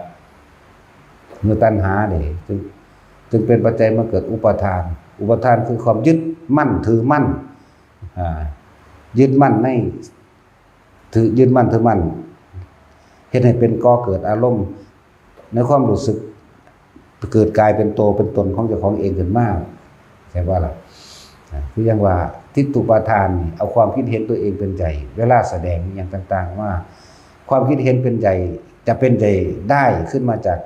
เมื่อตัณหาเนี่ยจึง จึงเป็นปัจจัยมาเกิดอุปาทาน อุปาทานคือความยึดมั่นถือมั่น อ่า ยึดมั่นใน ถือ ยึดมั่นถือมั่น เฮ็ดให้เป็นก่อเกิดอารมณ์ ในความรู้สึก เกิดกลายเป็นตัวเป็นตนของเจ้าของเองขึ้นมา ใช่ว่าล่ะ อ่า คืออย่างว่าทิฏฐุปาทานนี่ เอาความคิดเห็นตัวเองเป็นใหญ่ เวลาแสดงอย่างต่างๆ ว่า ความคิดเห็นเป็นใหญ่ จะเป็นใหญ่ได้ขึ้นมาจาก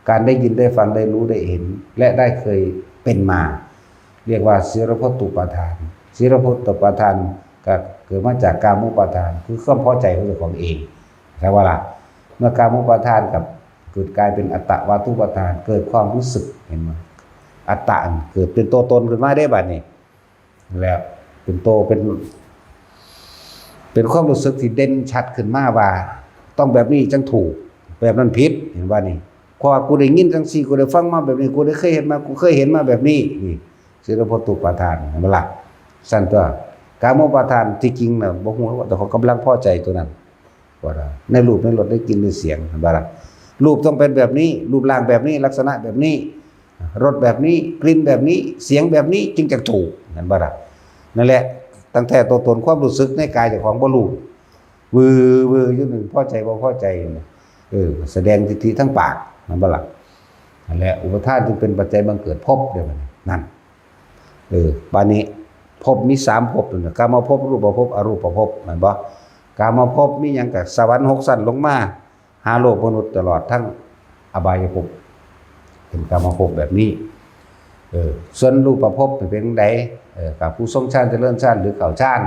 การได้ยินได้ฟังได้รู้ได้เห็น และได้เคยเป็นมา เรียกว่าสีลพัตตุปาทาน สีลพัตตุปาทานก็เกิดมาจากกามุปาทาน คือความพอใจของเจ้าของเอง ใช่ว่าล่ะ เมื่อกามุปาทานกับเกิดกลายเป็นอัตตวาทุปาทาน เกิดความรู้สึก เห็นไหม อัตตะเกิดเป็นตัวตนขึ้นมาได้บัดนี้ แล้วเป็นโตเป็น เป็นความรู้สึกที่เด่นชัดขึ้นมาว่า ต้องแบบนี้จังถูก แบบนั้นผิด เห็นว่านี่ เพราะว่ากูได้ยินจังซี่ กูได้ฟังมาแบบนี้ กูได้เคยเห็นมา กูเคยเห็นมาแบบนี้ นี่ สีลพัตตุปาทาน เห็นบ่ล่ะ ซั่นตัว กามุปาทานที่จริงน่ะ บ่ฮู้ว่าแต่เขากำลังพอใจตัวนั้น ว่าในรูปในรสในกลิ่นในเสียง เห็นบ่ล่ะ รูปต้องเป็นแบบนี้ รูปร่างแบบนี้ ลักษณะแบบนี้ รสแบบนี้ กลิ่นแบบนี้ เสียงแบบนี้ จึงจะถูก เห็นบ่ล่ะ นั่นแหละ ตั้งแต่ตัวตนความรู้สึกในกายเจ้าของบ่รู้ วือวืออยู่หนึ่ง พอใจบ่พอใจอยู่เนี่ย เออ แสดงทิฏฐิทั้งปาก เห็นบ่ล่ะ นั่นแหละ อุปาทานจึงเป็นปัจจัยบังเกิดภพเด้บัดนี้ นั่น เออ บัดนี้ ภพมีสามภพนั่นน่ะ กามภพ รูปภพ อรูปภพ แม่นบ่ กามภพมีหยัง ก็สวรรค์หกชั้นลงมา หาโลกมนุษย์ ตลอดทั้งอบายภพ เป็นกามภพแบบนี้ เออ ส่วนรูปภพเป็นจั่งใด เออ กับผู้ทรงฌานเจริญฌานหรือเข้าฌาน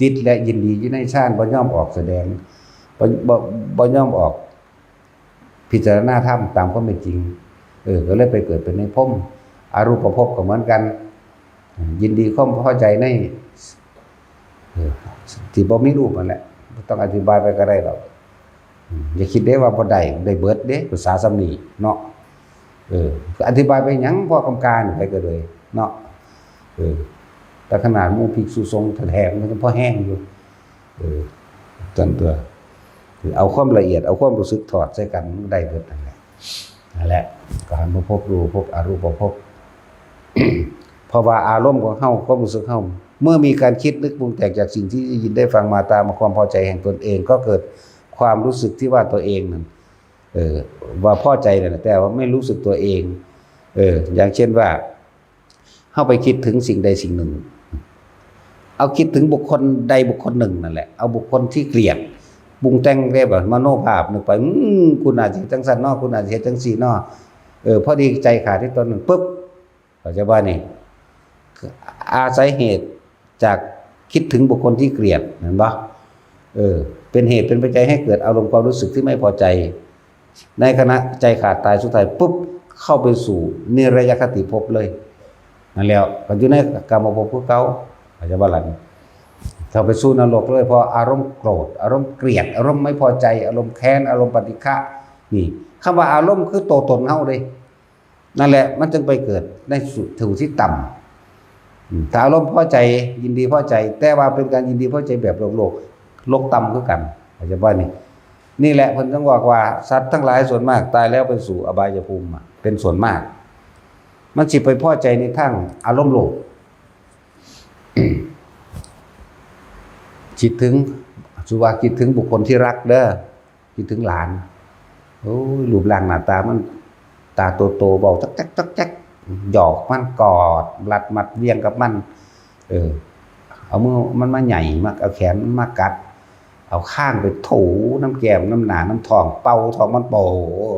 ติดและยินดีอยู่ในฌาน บ่ยอมออกแสดง บ่ บ่ บ่ยอมออก พิจารณาธรรมตามความเป็นจริง เออ ก็เลยไปเกิดเป็นในพรหม อรูปภพก็เหมือนกัน ยินดีความพอใจใน เออ ที่บ่มีรูปนั่นแหละ บ่ต้องอธิบายไปก็ได้ดอก อืม อย่าคิดเด้ว่าบ่ได้ ได้เบิดเด้ ภาษาส่ำนี้เนาะ เออ ก็อธิบายไปหยัง พอกำกานี่ไปก็เลยเนาะ เออ แต่ขนาดหมู่ภิกษุสงฆ์แท้ๆ มันก็พอแห้งอยู่ เออ จั่งตัว คือเอาความละเอียด เอาความรู้สึกถอดใส่กัน มันได้เบิดนั่นแหละ นั่นแหละ กามภพ รูปภพ อรูปภพ เพราะว่าอารมณ์ของเฮา ความรู้สึกเฮา เมื่อมีการคิดนึกปรุงแต่งจากสิ่งที่ได้ยินได้ฟังมาตามความพอใจแห่งตนเอง ก็เกิดความรู้สึกที่ว่าตัวเองนั่น เออ ว่าพอใจนั่นแหละ แต่ว่าไม่รู้สึกตัวเอง เออ อย่างเช่นว่า เฮาไปคิดถึงสิ่งใดสิ่งหนึ่ง เอาคิดถึงบุคคลใดบุคคลหนึ่งนั่นแหละ เอาบุคคลที่เกลียด ปรุงแต่งเรียกว่ามโนภาพนึกไป อืม กูน่าสิเฮ็ดจั่งซั้นเนาะ กูน่าสิเฮ็ดจั่งซี้เนาะ เออ พอดีใจขาดที่ตนนั้นปุ๊บ เข้าใจบ่นี่ อาศัยเหตุจากคิดถึงบุคคลที่เกลียด เห็นบ่ เออ เป็นเหตุเป็นปัจจัยให้เกิดอารมณ์ความรู้สึกที่ไม่พอใจ ในขณะใจขาดตายสุดท้ายปุ๊บ เข้าไปสู่นิรยคติภพเลย นั่นแล้ว ก็อยู่ในกามภพคือเก่า เข้าใจบ่ล่ะ เข้าไปสู่นรกเลย เพราะอารมณ์โกรธ อารมณ์เกลียด อารมณ์ไม่พอใจ อารมณ์แค้น อารมณ์ปฏิฆะ นี่ คำว่าอารมณ์คือตัวตนเฮาเด้ นั่นแหละมันจึงไปเกิดในสู่สู่ที่ต่ำ อืมถ้าอารมณ์พอใจยินดีพอใจ แต่ว่าเป็นการยินดีพอใจแบบโลกโลกโลกต่ำคือกันเข้าใจบ่นี่ นี่แหละเพิ่นต้องบอกว่าสัตว์ทั้งหลายส่วนมากตายแล้วไปสู่อบายภูมิอะเป็นส่วนมาก มันสิไปพอใจในทางอารมณ์โลก คิดถึงสุว่าคิดถึงบุคคลที่รักเด้อ คิดถึงหลาน โอ้ย รูปร่างหน้าตามัน ตาโตๆ เว้าจักแจ๊กจักแจ๊ก หยอกมัน กอด รัดมัดเวียงกับมัน เออ เอามือมันมาไหย่ มา เอาแขนมันมากัด เอาคางไปถูน้ำแก้ม น้ำหน้า น้ำท้อง เป่าท้องมัน โป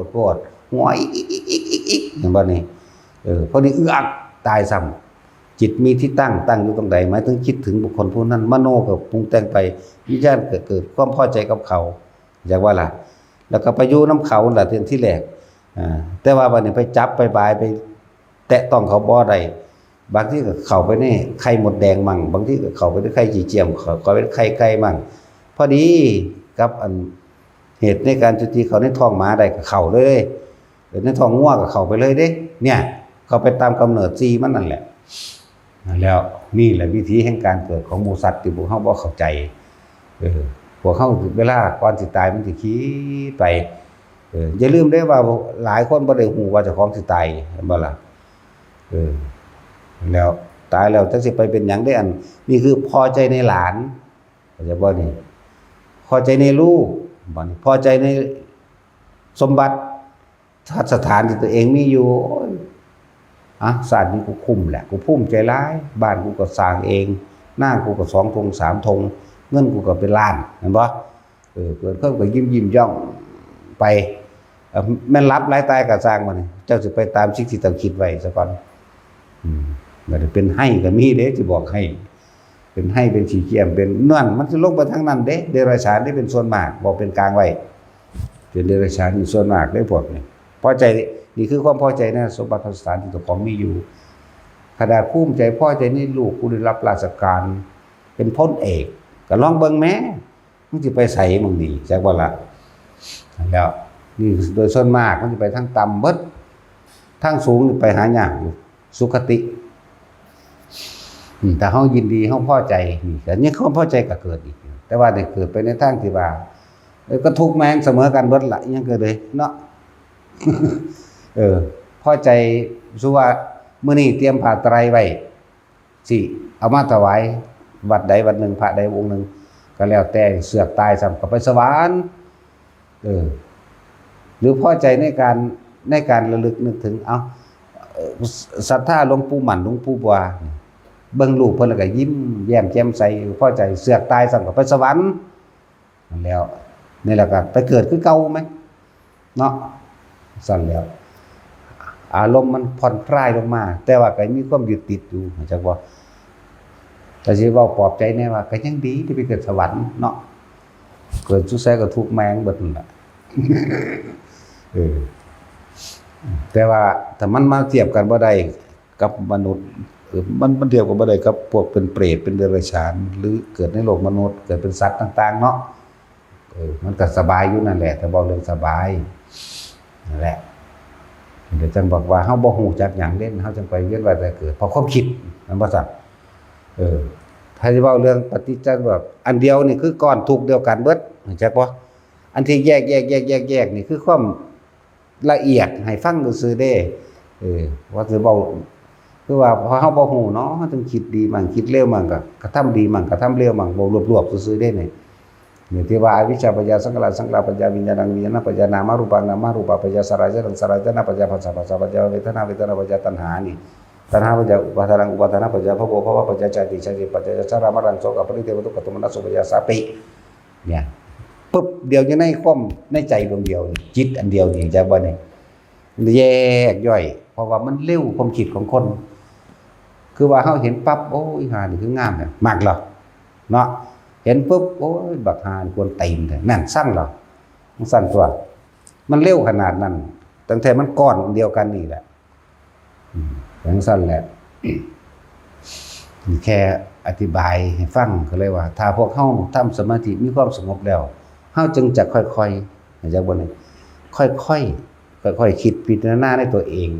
ดโปด หัวอิกอิกอิกอิกอิกอิก เห็นบ่นี่ เออ พอดีเอือก ตายซ้ำ จิตมีที่ตั้ง ตั้งอยู่ตรงใด หมายถึงคิดถึงบุคคลผู้นั้น มโนก็ปรุงแต่งไป วิญญาณก็เกิดความพอใจกับเขา อยากว่าล่ะ แล้วก็ไปอยู่นำเขาล่ะ เทื่อที่แรก อ่า แต่ว่าบัดนี้ไปจับไปบาย ไปแตะต้องเขาบ่ได้ บางทีก็เข้าไปในไข่มดแดงมั่ง บางทีก็เข้าไปในไข่ขี้เจียม เข้า เข้าไปในไข่ไก่มั่ง พอดีกับอันเหตุในการจุติเข้าในท้องหมาได้ก็เข้าเลย เออ ในท้องงัวก็เข้าไปเลยเด้ เนี่ย เข้าไปตามกำเนิดสี่มันนั่นแหละ นั่นแล้ว นี่แหละวิธีแห่งการเกิดของหมู่สัตว์ที่พวกเฮาบ่เข้าใจ เออ พวกเฮาเวลาก่อนสิตายมันสิคิดไป เออ อย่าลืมเด้ว่าหลายคนบ่ได้ฮู้ว่าเจ้าของสิตาย เห็นบ่ล่ะ เออ แล้วตายแล้วจักสิไปเป็นหยังเด้ อัน นี่คือพอใจในหลาน เข้าใจบ่นี่ พอใจในลูก บัดนี้พอใจในสมบัติ สถานที่ตัวเองมีอยู่ โอ้ย อ่ะ ชาตินี้กูคุ้มแหละ กูภูมิใจหลาย บ้านกูก็สร้างเอง นากูก็สองทงสามทง เงินกูก็เป็นล้าน เห็นบ่ เออ เกิดคนก็ยิ้มยิ้มย่องไป เอ่อ แม่นหลับหลายตายก็สร้างมัน เจ้าสิไปตามสิ่งที่เจ้าคิดไว้ซะก่อน อืม บัดนี้เป็นไฮ่ก็มีเด้ สิบอกให้ เป็นไฮ่ เป็นขี้เกียจ เป็นนั่น มันสิลงไปทางนั้นเด้ เดรัจฉานที่เป็นส่วนมาก บอกเป็นกลางไว้ เป็นเดรัจฉานอยู่ส่วนมากเด้พวกนี้ พอใจ นี่คือความพอใจนะ สมบัติสถานที่เจ้าของมีอยู่ ขนาดภูมิใจพอใจในลูกกูได้รับราชการ เป็นพลเอก ก็ลองเบิ่งแหม มึงสิไปไสมึงนี่ จักว่าล่ะ แล้ว นี่โดยส่วนมากมันสิไปทางต่ำเบิด ทางสูงนี่ไปหายากอยู่ สุคติ อืม ถ้าเฮายินดี เฮาพอใจ นี่ แต่นี่ความพอใจก็เกิดอีก แต่ว่าได้เกิดไปในทางที่ว่า เออ ก็ทุกข์แม่งเสมอกันเบิดละ ยังเกิดเลยเนาะ เออ พอใจ สุว่ามื้อนี้เตรียมผ้าไตรไว้ สิเอามาถวายวัดใดวัดหนึ่ง พระใดองค์หนึ่ง ก็แล้วแต่ เสือกตายซ้ำก็ไปสวรรค์ เออ หรือพอใจในการ ในการระลึกนึกถึง เอ้า เอ่อ ศรัทธาหลวงปู่หมั่น หลวงปู่บัว เบิ่งรูปเพิ่นแล้วก็ยิ้มแย้มแจ่มใส พอใจ เสือกตายซ้ำก็ไปสวรรค์ นั่นแล้ว นี่แหละก็ไปเกิดคือเก่าไหม เนาะ สั่นแล้ว อารมณ์มันผ่อนคลายลงมา แต่ว่าก็มีความยึดติดอยู่ เข้าใจบ่ แต่สิเว้าปลอบใจแน่ว่า ก็ยังดีที่ไปเกิดสวรรค์เนาะ เกิดสุดแสก็ทุกข์แม่งเบิดนั่นแหละ เออ แต่ว่าถ้ามันมาเทียบกันบ่ได้กับมนุษย์ เออ มัน มันเทียบกันบ่ได้กับพวกเป็นเปรต เป็นเดรัจฉาน หรือเกิดในโลกมนุษย์ เกิดเป็นสัตว์ต่างๆ เนาะ เออ มันก็สบายอยู่นั่นแหละ ถ้าเว้าเรื่องสบาย นั่นแหละ เดี๋ยวจังบอกว่าเฮาบ่ฮู้จักหยังเด้ เฮาจังไปเวียนว่ายตายเกิด เพราะความคิด แม่นบ่ซั่น เออ ถ้าสิเว้าเรื่องปฏิจจสมุปบาท อันเดียวนี่คือก้อนทุกข์เดียวกันเบิด รู้จักบ่ อันที่แยก แยก แยก แยก แยกนี่คือความละเอียด ให้ฟังซื่อๆเด้ เออ ว่าสิเว้า คือว่าพอเฮาบ่ฮู้เนาะ เฮาจึงคิดดีมั่ง คิดเลวมั่ง ก็กระทำดีมั่ง กระทำเลวมั่ง เว้ารวบๆซื่อๆเด้นี่ นี่ที่ว่าอวิชชาปัจจยาสังขารา สังขาราปัจจยวิญญาณัง วิญญาณปัจจยนามารูปัง นามารูปาปัจจยสัญญาสัญญาสัญญาปัจจยผัสสะ ผัสสะปัจจยเวทนา เวทนาปัจจยตัณหานี่ ตัณหาปัจจยอุปาทานัง อุปาทานะปัจจยภพ ภวะปัจจยชาติ ชาติปัจจยชรามรณะโสกปริเทวทุกขโทมนัสอุปาทานสัพพะ เนี่ย ปึ๊บ เดียวอยู่ในความ ในใจดวงเดียวนี่ จิตอันเดียวนี่ จักบ่นี่ แยกย่อย เพราะว่ามันเร็วความคิดของคน คือว่าเฮาเห็นปั๊บ โอ้ย อีห่านี่คืองามแท้ มักเหรอ เนาะ เห็นปุ๊บ โอ้ย บักห่านี่กวนตีนแท้ นั่น ซังเหรอ มันซังตัว มันเร็วขนาดนั้น ตั้งแต่มันก้อนเดียวกันนี่แหละ อืม จังซั่นแหละ แค่อธิบายให้ฟังก็เลยว่า ถ้าพวกเฮาทำสมาธิมีความสงบแล้ว เฮาจึงจะค่อยๆ เข้าใจบ่นี่ ค่อยๆ ค่อยๆ คิดพิจารณาในตัวเอง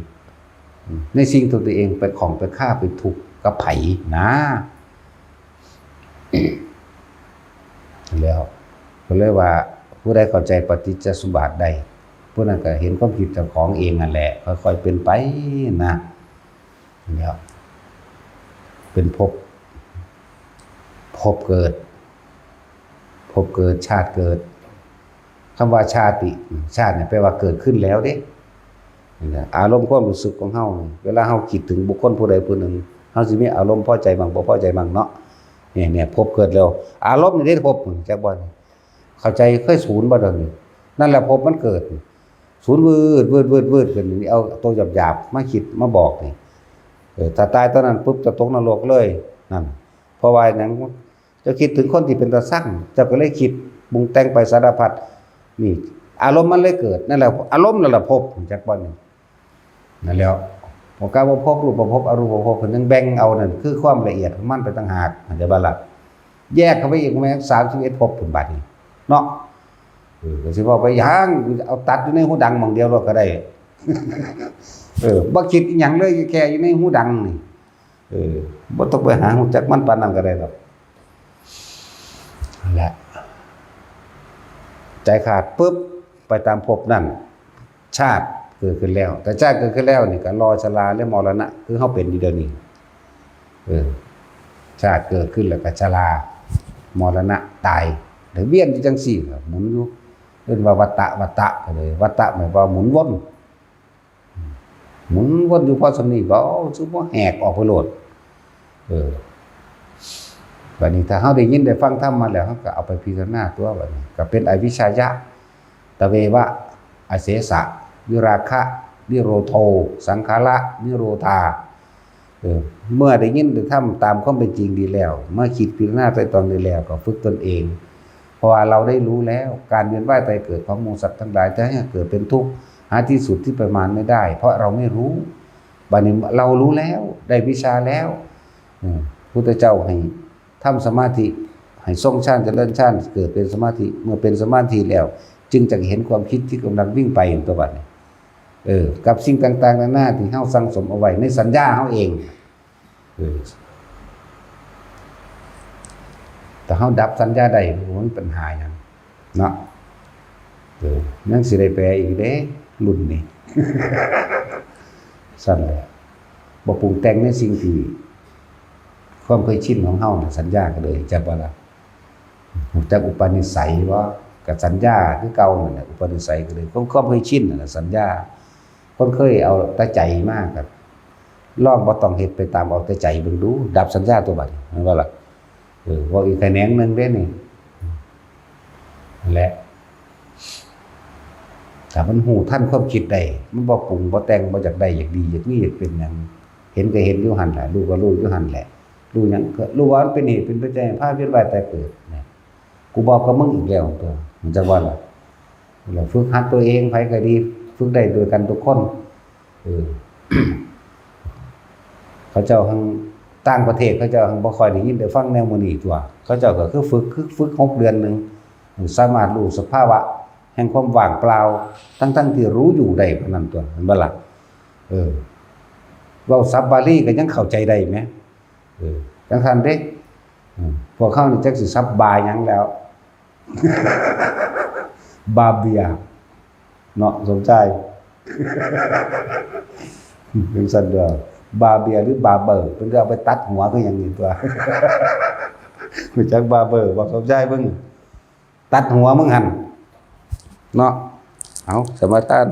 ในสิ่งที่ตัวเองไปของไปฆ่าไปทุกข์กับไผนะ แล้วก็เลยว่า ผู้ใดเข้าใจปฏิจจสมบัติได้ ผู้นั้นก็เห็นความคิดเจ้าของเองนั่นแหละ ค่อยๆเป็นไปนะ แล้วเป็นภพ ภพเกิด ภพเกิด ชาติเกิด คำว่าชาติ ชาติเนี่ยแปลว่าเกิดขึ้นแล้วเด้ นี่นะ อารมณ์ความรู้สึกของเฮานี่ เวลาเฮาคิดถึงบุคคลผู้ใดผู้หนึ่ง เฮาสิมีอารมณ์พอใจบ้าง บ่พอใจบ้างเนาะ เนี่ย เนี่ย ภพเกิดแล้ว อารมณ์นี่เด้ภพ จักบ่ เข้าใจ เคยศูนย์บ่เดี๋ยวนี้ นั่นแหละภพมันเกิด ศูนย์วืด วืด วืด วืดขึ้น นี่เอาตัวหยาบๆมาคิดมาบอกนี่ เออ ถ้าตายตอนนั้นปุ๊บจะตกนรกเลย นั่น เพราะว่าหยัง เจ้าคิดถึงคนที่เป็นตาซัง เจ้าก็เลยคิดปรุงแต่งไปสารพัด นี่ อารมณ์มันเลยเกิด นั่นแหละ อารมณ์นั่นแหละภพ จักบ่ นี่ นั่นแหล้ว พอกล่าวว่าภพ รูปภพ อรูปภพ เพิ่นยังแบ่งเอานั่น คือความละเอียดของมันไปต่างหาก เข้าใจบ่ล่ะ แยกเข้าไปอีกแม่นสามสิบเอ็ดภพพุ้นบัดนี้ เนาะ เออ ก็สิเว้าไปหยัง เอาตัดอยู่ในหูดังหม่องเดียวโลดก็ได้ เออ บ่คิดอิหยังเลย แค่อยู่ในหูดังนี่ เออ บ่ต้องไปหาฮู้จักมันปานนั้นก็ได้ดอก นั่นแหละ ใจขาดปุ๊บ ไปตามภพนั่น ชาติเกิดขึ้นแล้ว แต่ชาติเกิดขึ้นแล้วนี่ก็รอชราและมรณะ คือเฮาเป็นอยู่เดี๋ยวนี้ เออ ชาติเกิดขึ้นแล้วก็ชรา มรณะ ตาย แล้วเวียนอยู่จังซี่ล่ะ หมุนอยู่ เอิ้นว่าวัฏฏะ วัฏฏะ ก็เลย วัฏฏะหมายความว่าหมุนวน หมุนวนอยู่พอส่ำนี้ บ่ คือบ่แหกออกไปโลด เออ บัดนี้ถ้าเฮาได้ยินได้ฟังธรรมมาแล้ว เฮาก็เอาไปพิจารณาตัวบัดนี้ ก็เป็นอวิชชายะ ตะเววะ อเสสะ วิราคะ นิโรโธ สังขาระ นิโรธา เออ เมื่อได้ยินได้ทำตามความเป็นจริงดีแล้ว เมื่อคิดพิจารณาไตร่ตรองดีแล้ว ก็ฝึกตนเอง เพราะว่าเราได้รู้แล้ว การเวียนว่ายตายเกิดของหมู่สัตว์ทั้งหลาย จะให้เกิดเป็นทุกข์ หาที่สุดที่ประมาณไม่ได้ เพราะเราไม่รู้ บัดนี้เรารู้แล้ว ได้วิชาแล้ว อืม พุทธเจ้าให้ทำสมาธิ ให้ทรงฌาน เจริญฌาน เกิดเป็นสมาธิ เมื่อเป็นสมาธิแล้ว จึงจะเห็นความคิดที่กำลังวิ่งไปอยู่ตัวบัดนี้ เออ กับสิ่งต่างๆนานาที่เฮาสั่งสมเอาไว้ในสัญญาเฮาเอง เออ ถ้าเฮาดับสัญญาได้ บ่มีปัญหาหยัง เนาะ เออ ยังสิได้แปลอีกเด้ รุ่นนี้ ซั่นแหละ บ่ปรุงแต่งในสิ่งที่ ความเคยชินของเฮาน่ะ สัญญาก็เลย จักว่าล่ะ รู้จักอุปนิสัยบ่ ก็สัญญาคือเก่านั่นแหละ อุปนิสัยก็เลย ความ ความเคยชินนั่นแหละ สัญญา คนเคยเอาแต่ใจมา ก็ลองบ่ต้องเฮ็ดไปตามเอาแต่ใจเบิ่งดู ดับสัญญาตัวบัดนี้ แม่นบ่ล่ะ เออ เว้าอีกแขนงหนึ่งเด้นี่ นั่นแหละ ถ้ามันรู้ทันความคิดได้ มันบ่ปรุงบ่แต่ง บ่อยากได้ อยากดี อยากมี อยากเป็นหยัง เห็นก็เห็นอยู่หั่นล่ะ รู้ก็รู้อยู่หั่นแหละ รู้หยังก็รู้ว่ามันเป็นเหตุเป็นปัจจัยให้พาเวียนว่ายตายเกิดนะ กูบอกกับมึงอีกแล้วตัว มันจักว่าล่ะ เราฝึกหัดตัวเอง ไผก็ดี ฝึกได้ด้วยกันทุกคน เออ เขาเจ้าหั้ง ต่างประเทศเขาเจ้าหั้งบ่ค่อยได้ยินได้ฟังแนวมื้อนี้ตัว เขาเจ้าก็คือฝึก คือฝึกหกเดือนหนึ่ง สามารถรู้สภาวะแห่งความว่างเปล่า ทั้งๆที่รู้อยู่ได้ปานนั้นตัว แม่นบ่ล่ะ เออ เว้าศัพท์บาลีก็ยังเข้าใจได้แหม เออ จังซั่นเด้ อืม พวกเฮานี่จักสิศัพท์บาหยังแล้ว บาเบีย เนาะ สมชาย จังซั่นเด้อ บาเบียหรือบาเบอร์ เพิ่นก็เอาไปตัดหัวคือหยังนี่ตัว รู้จักบาเบอร์บ่ สมชาย มึง ตัดหัวมึงหั่น เนาะ เอา สมาทาน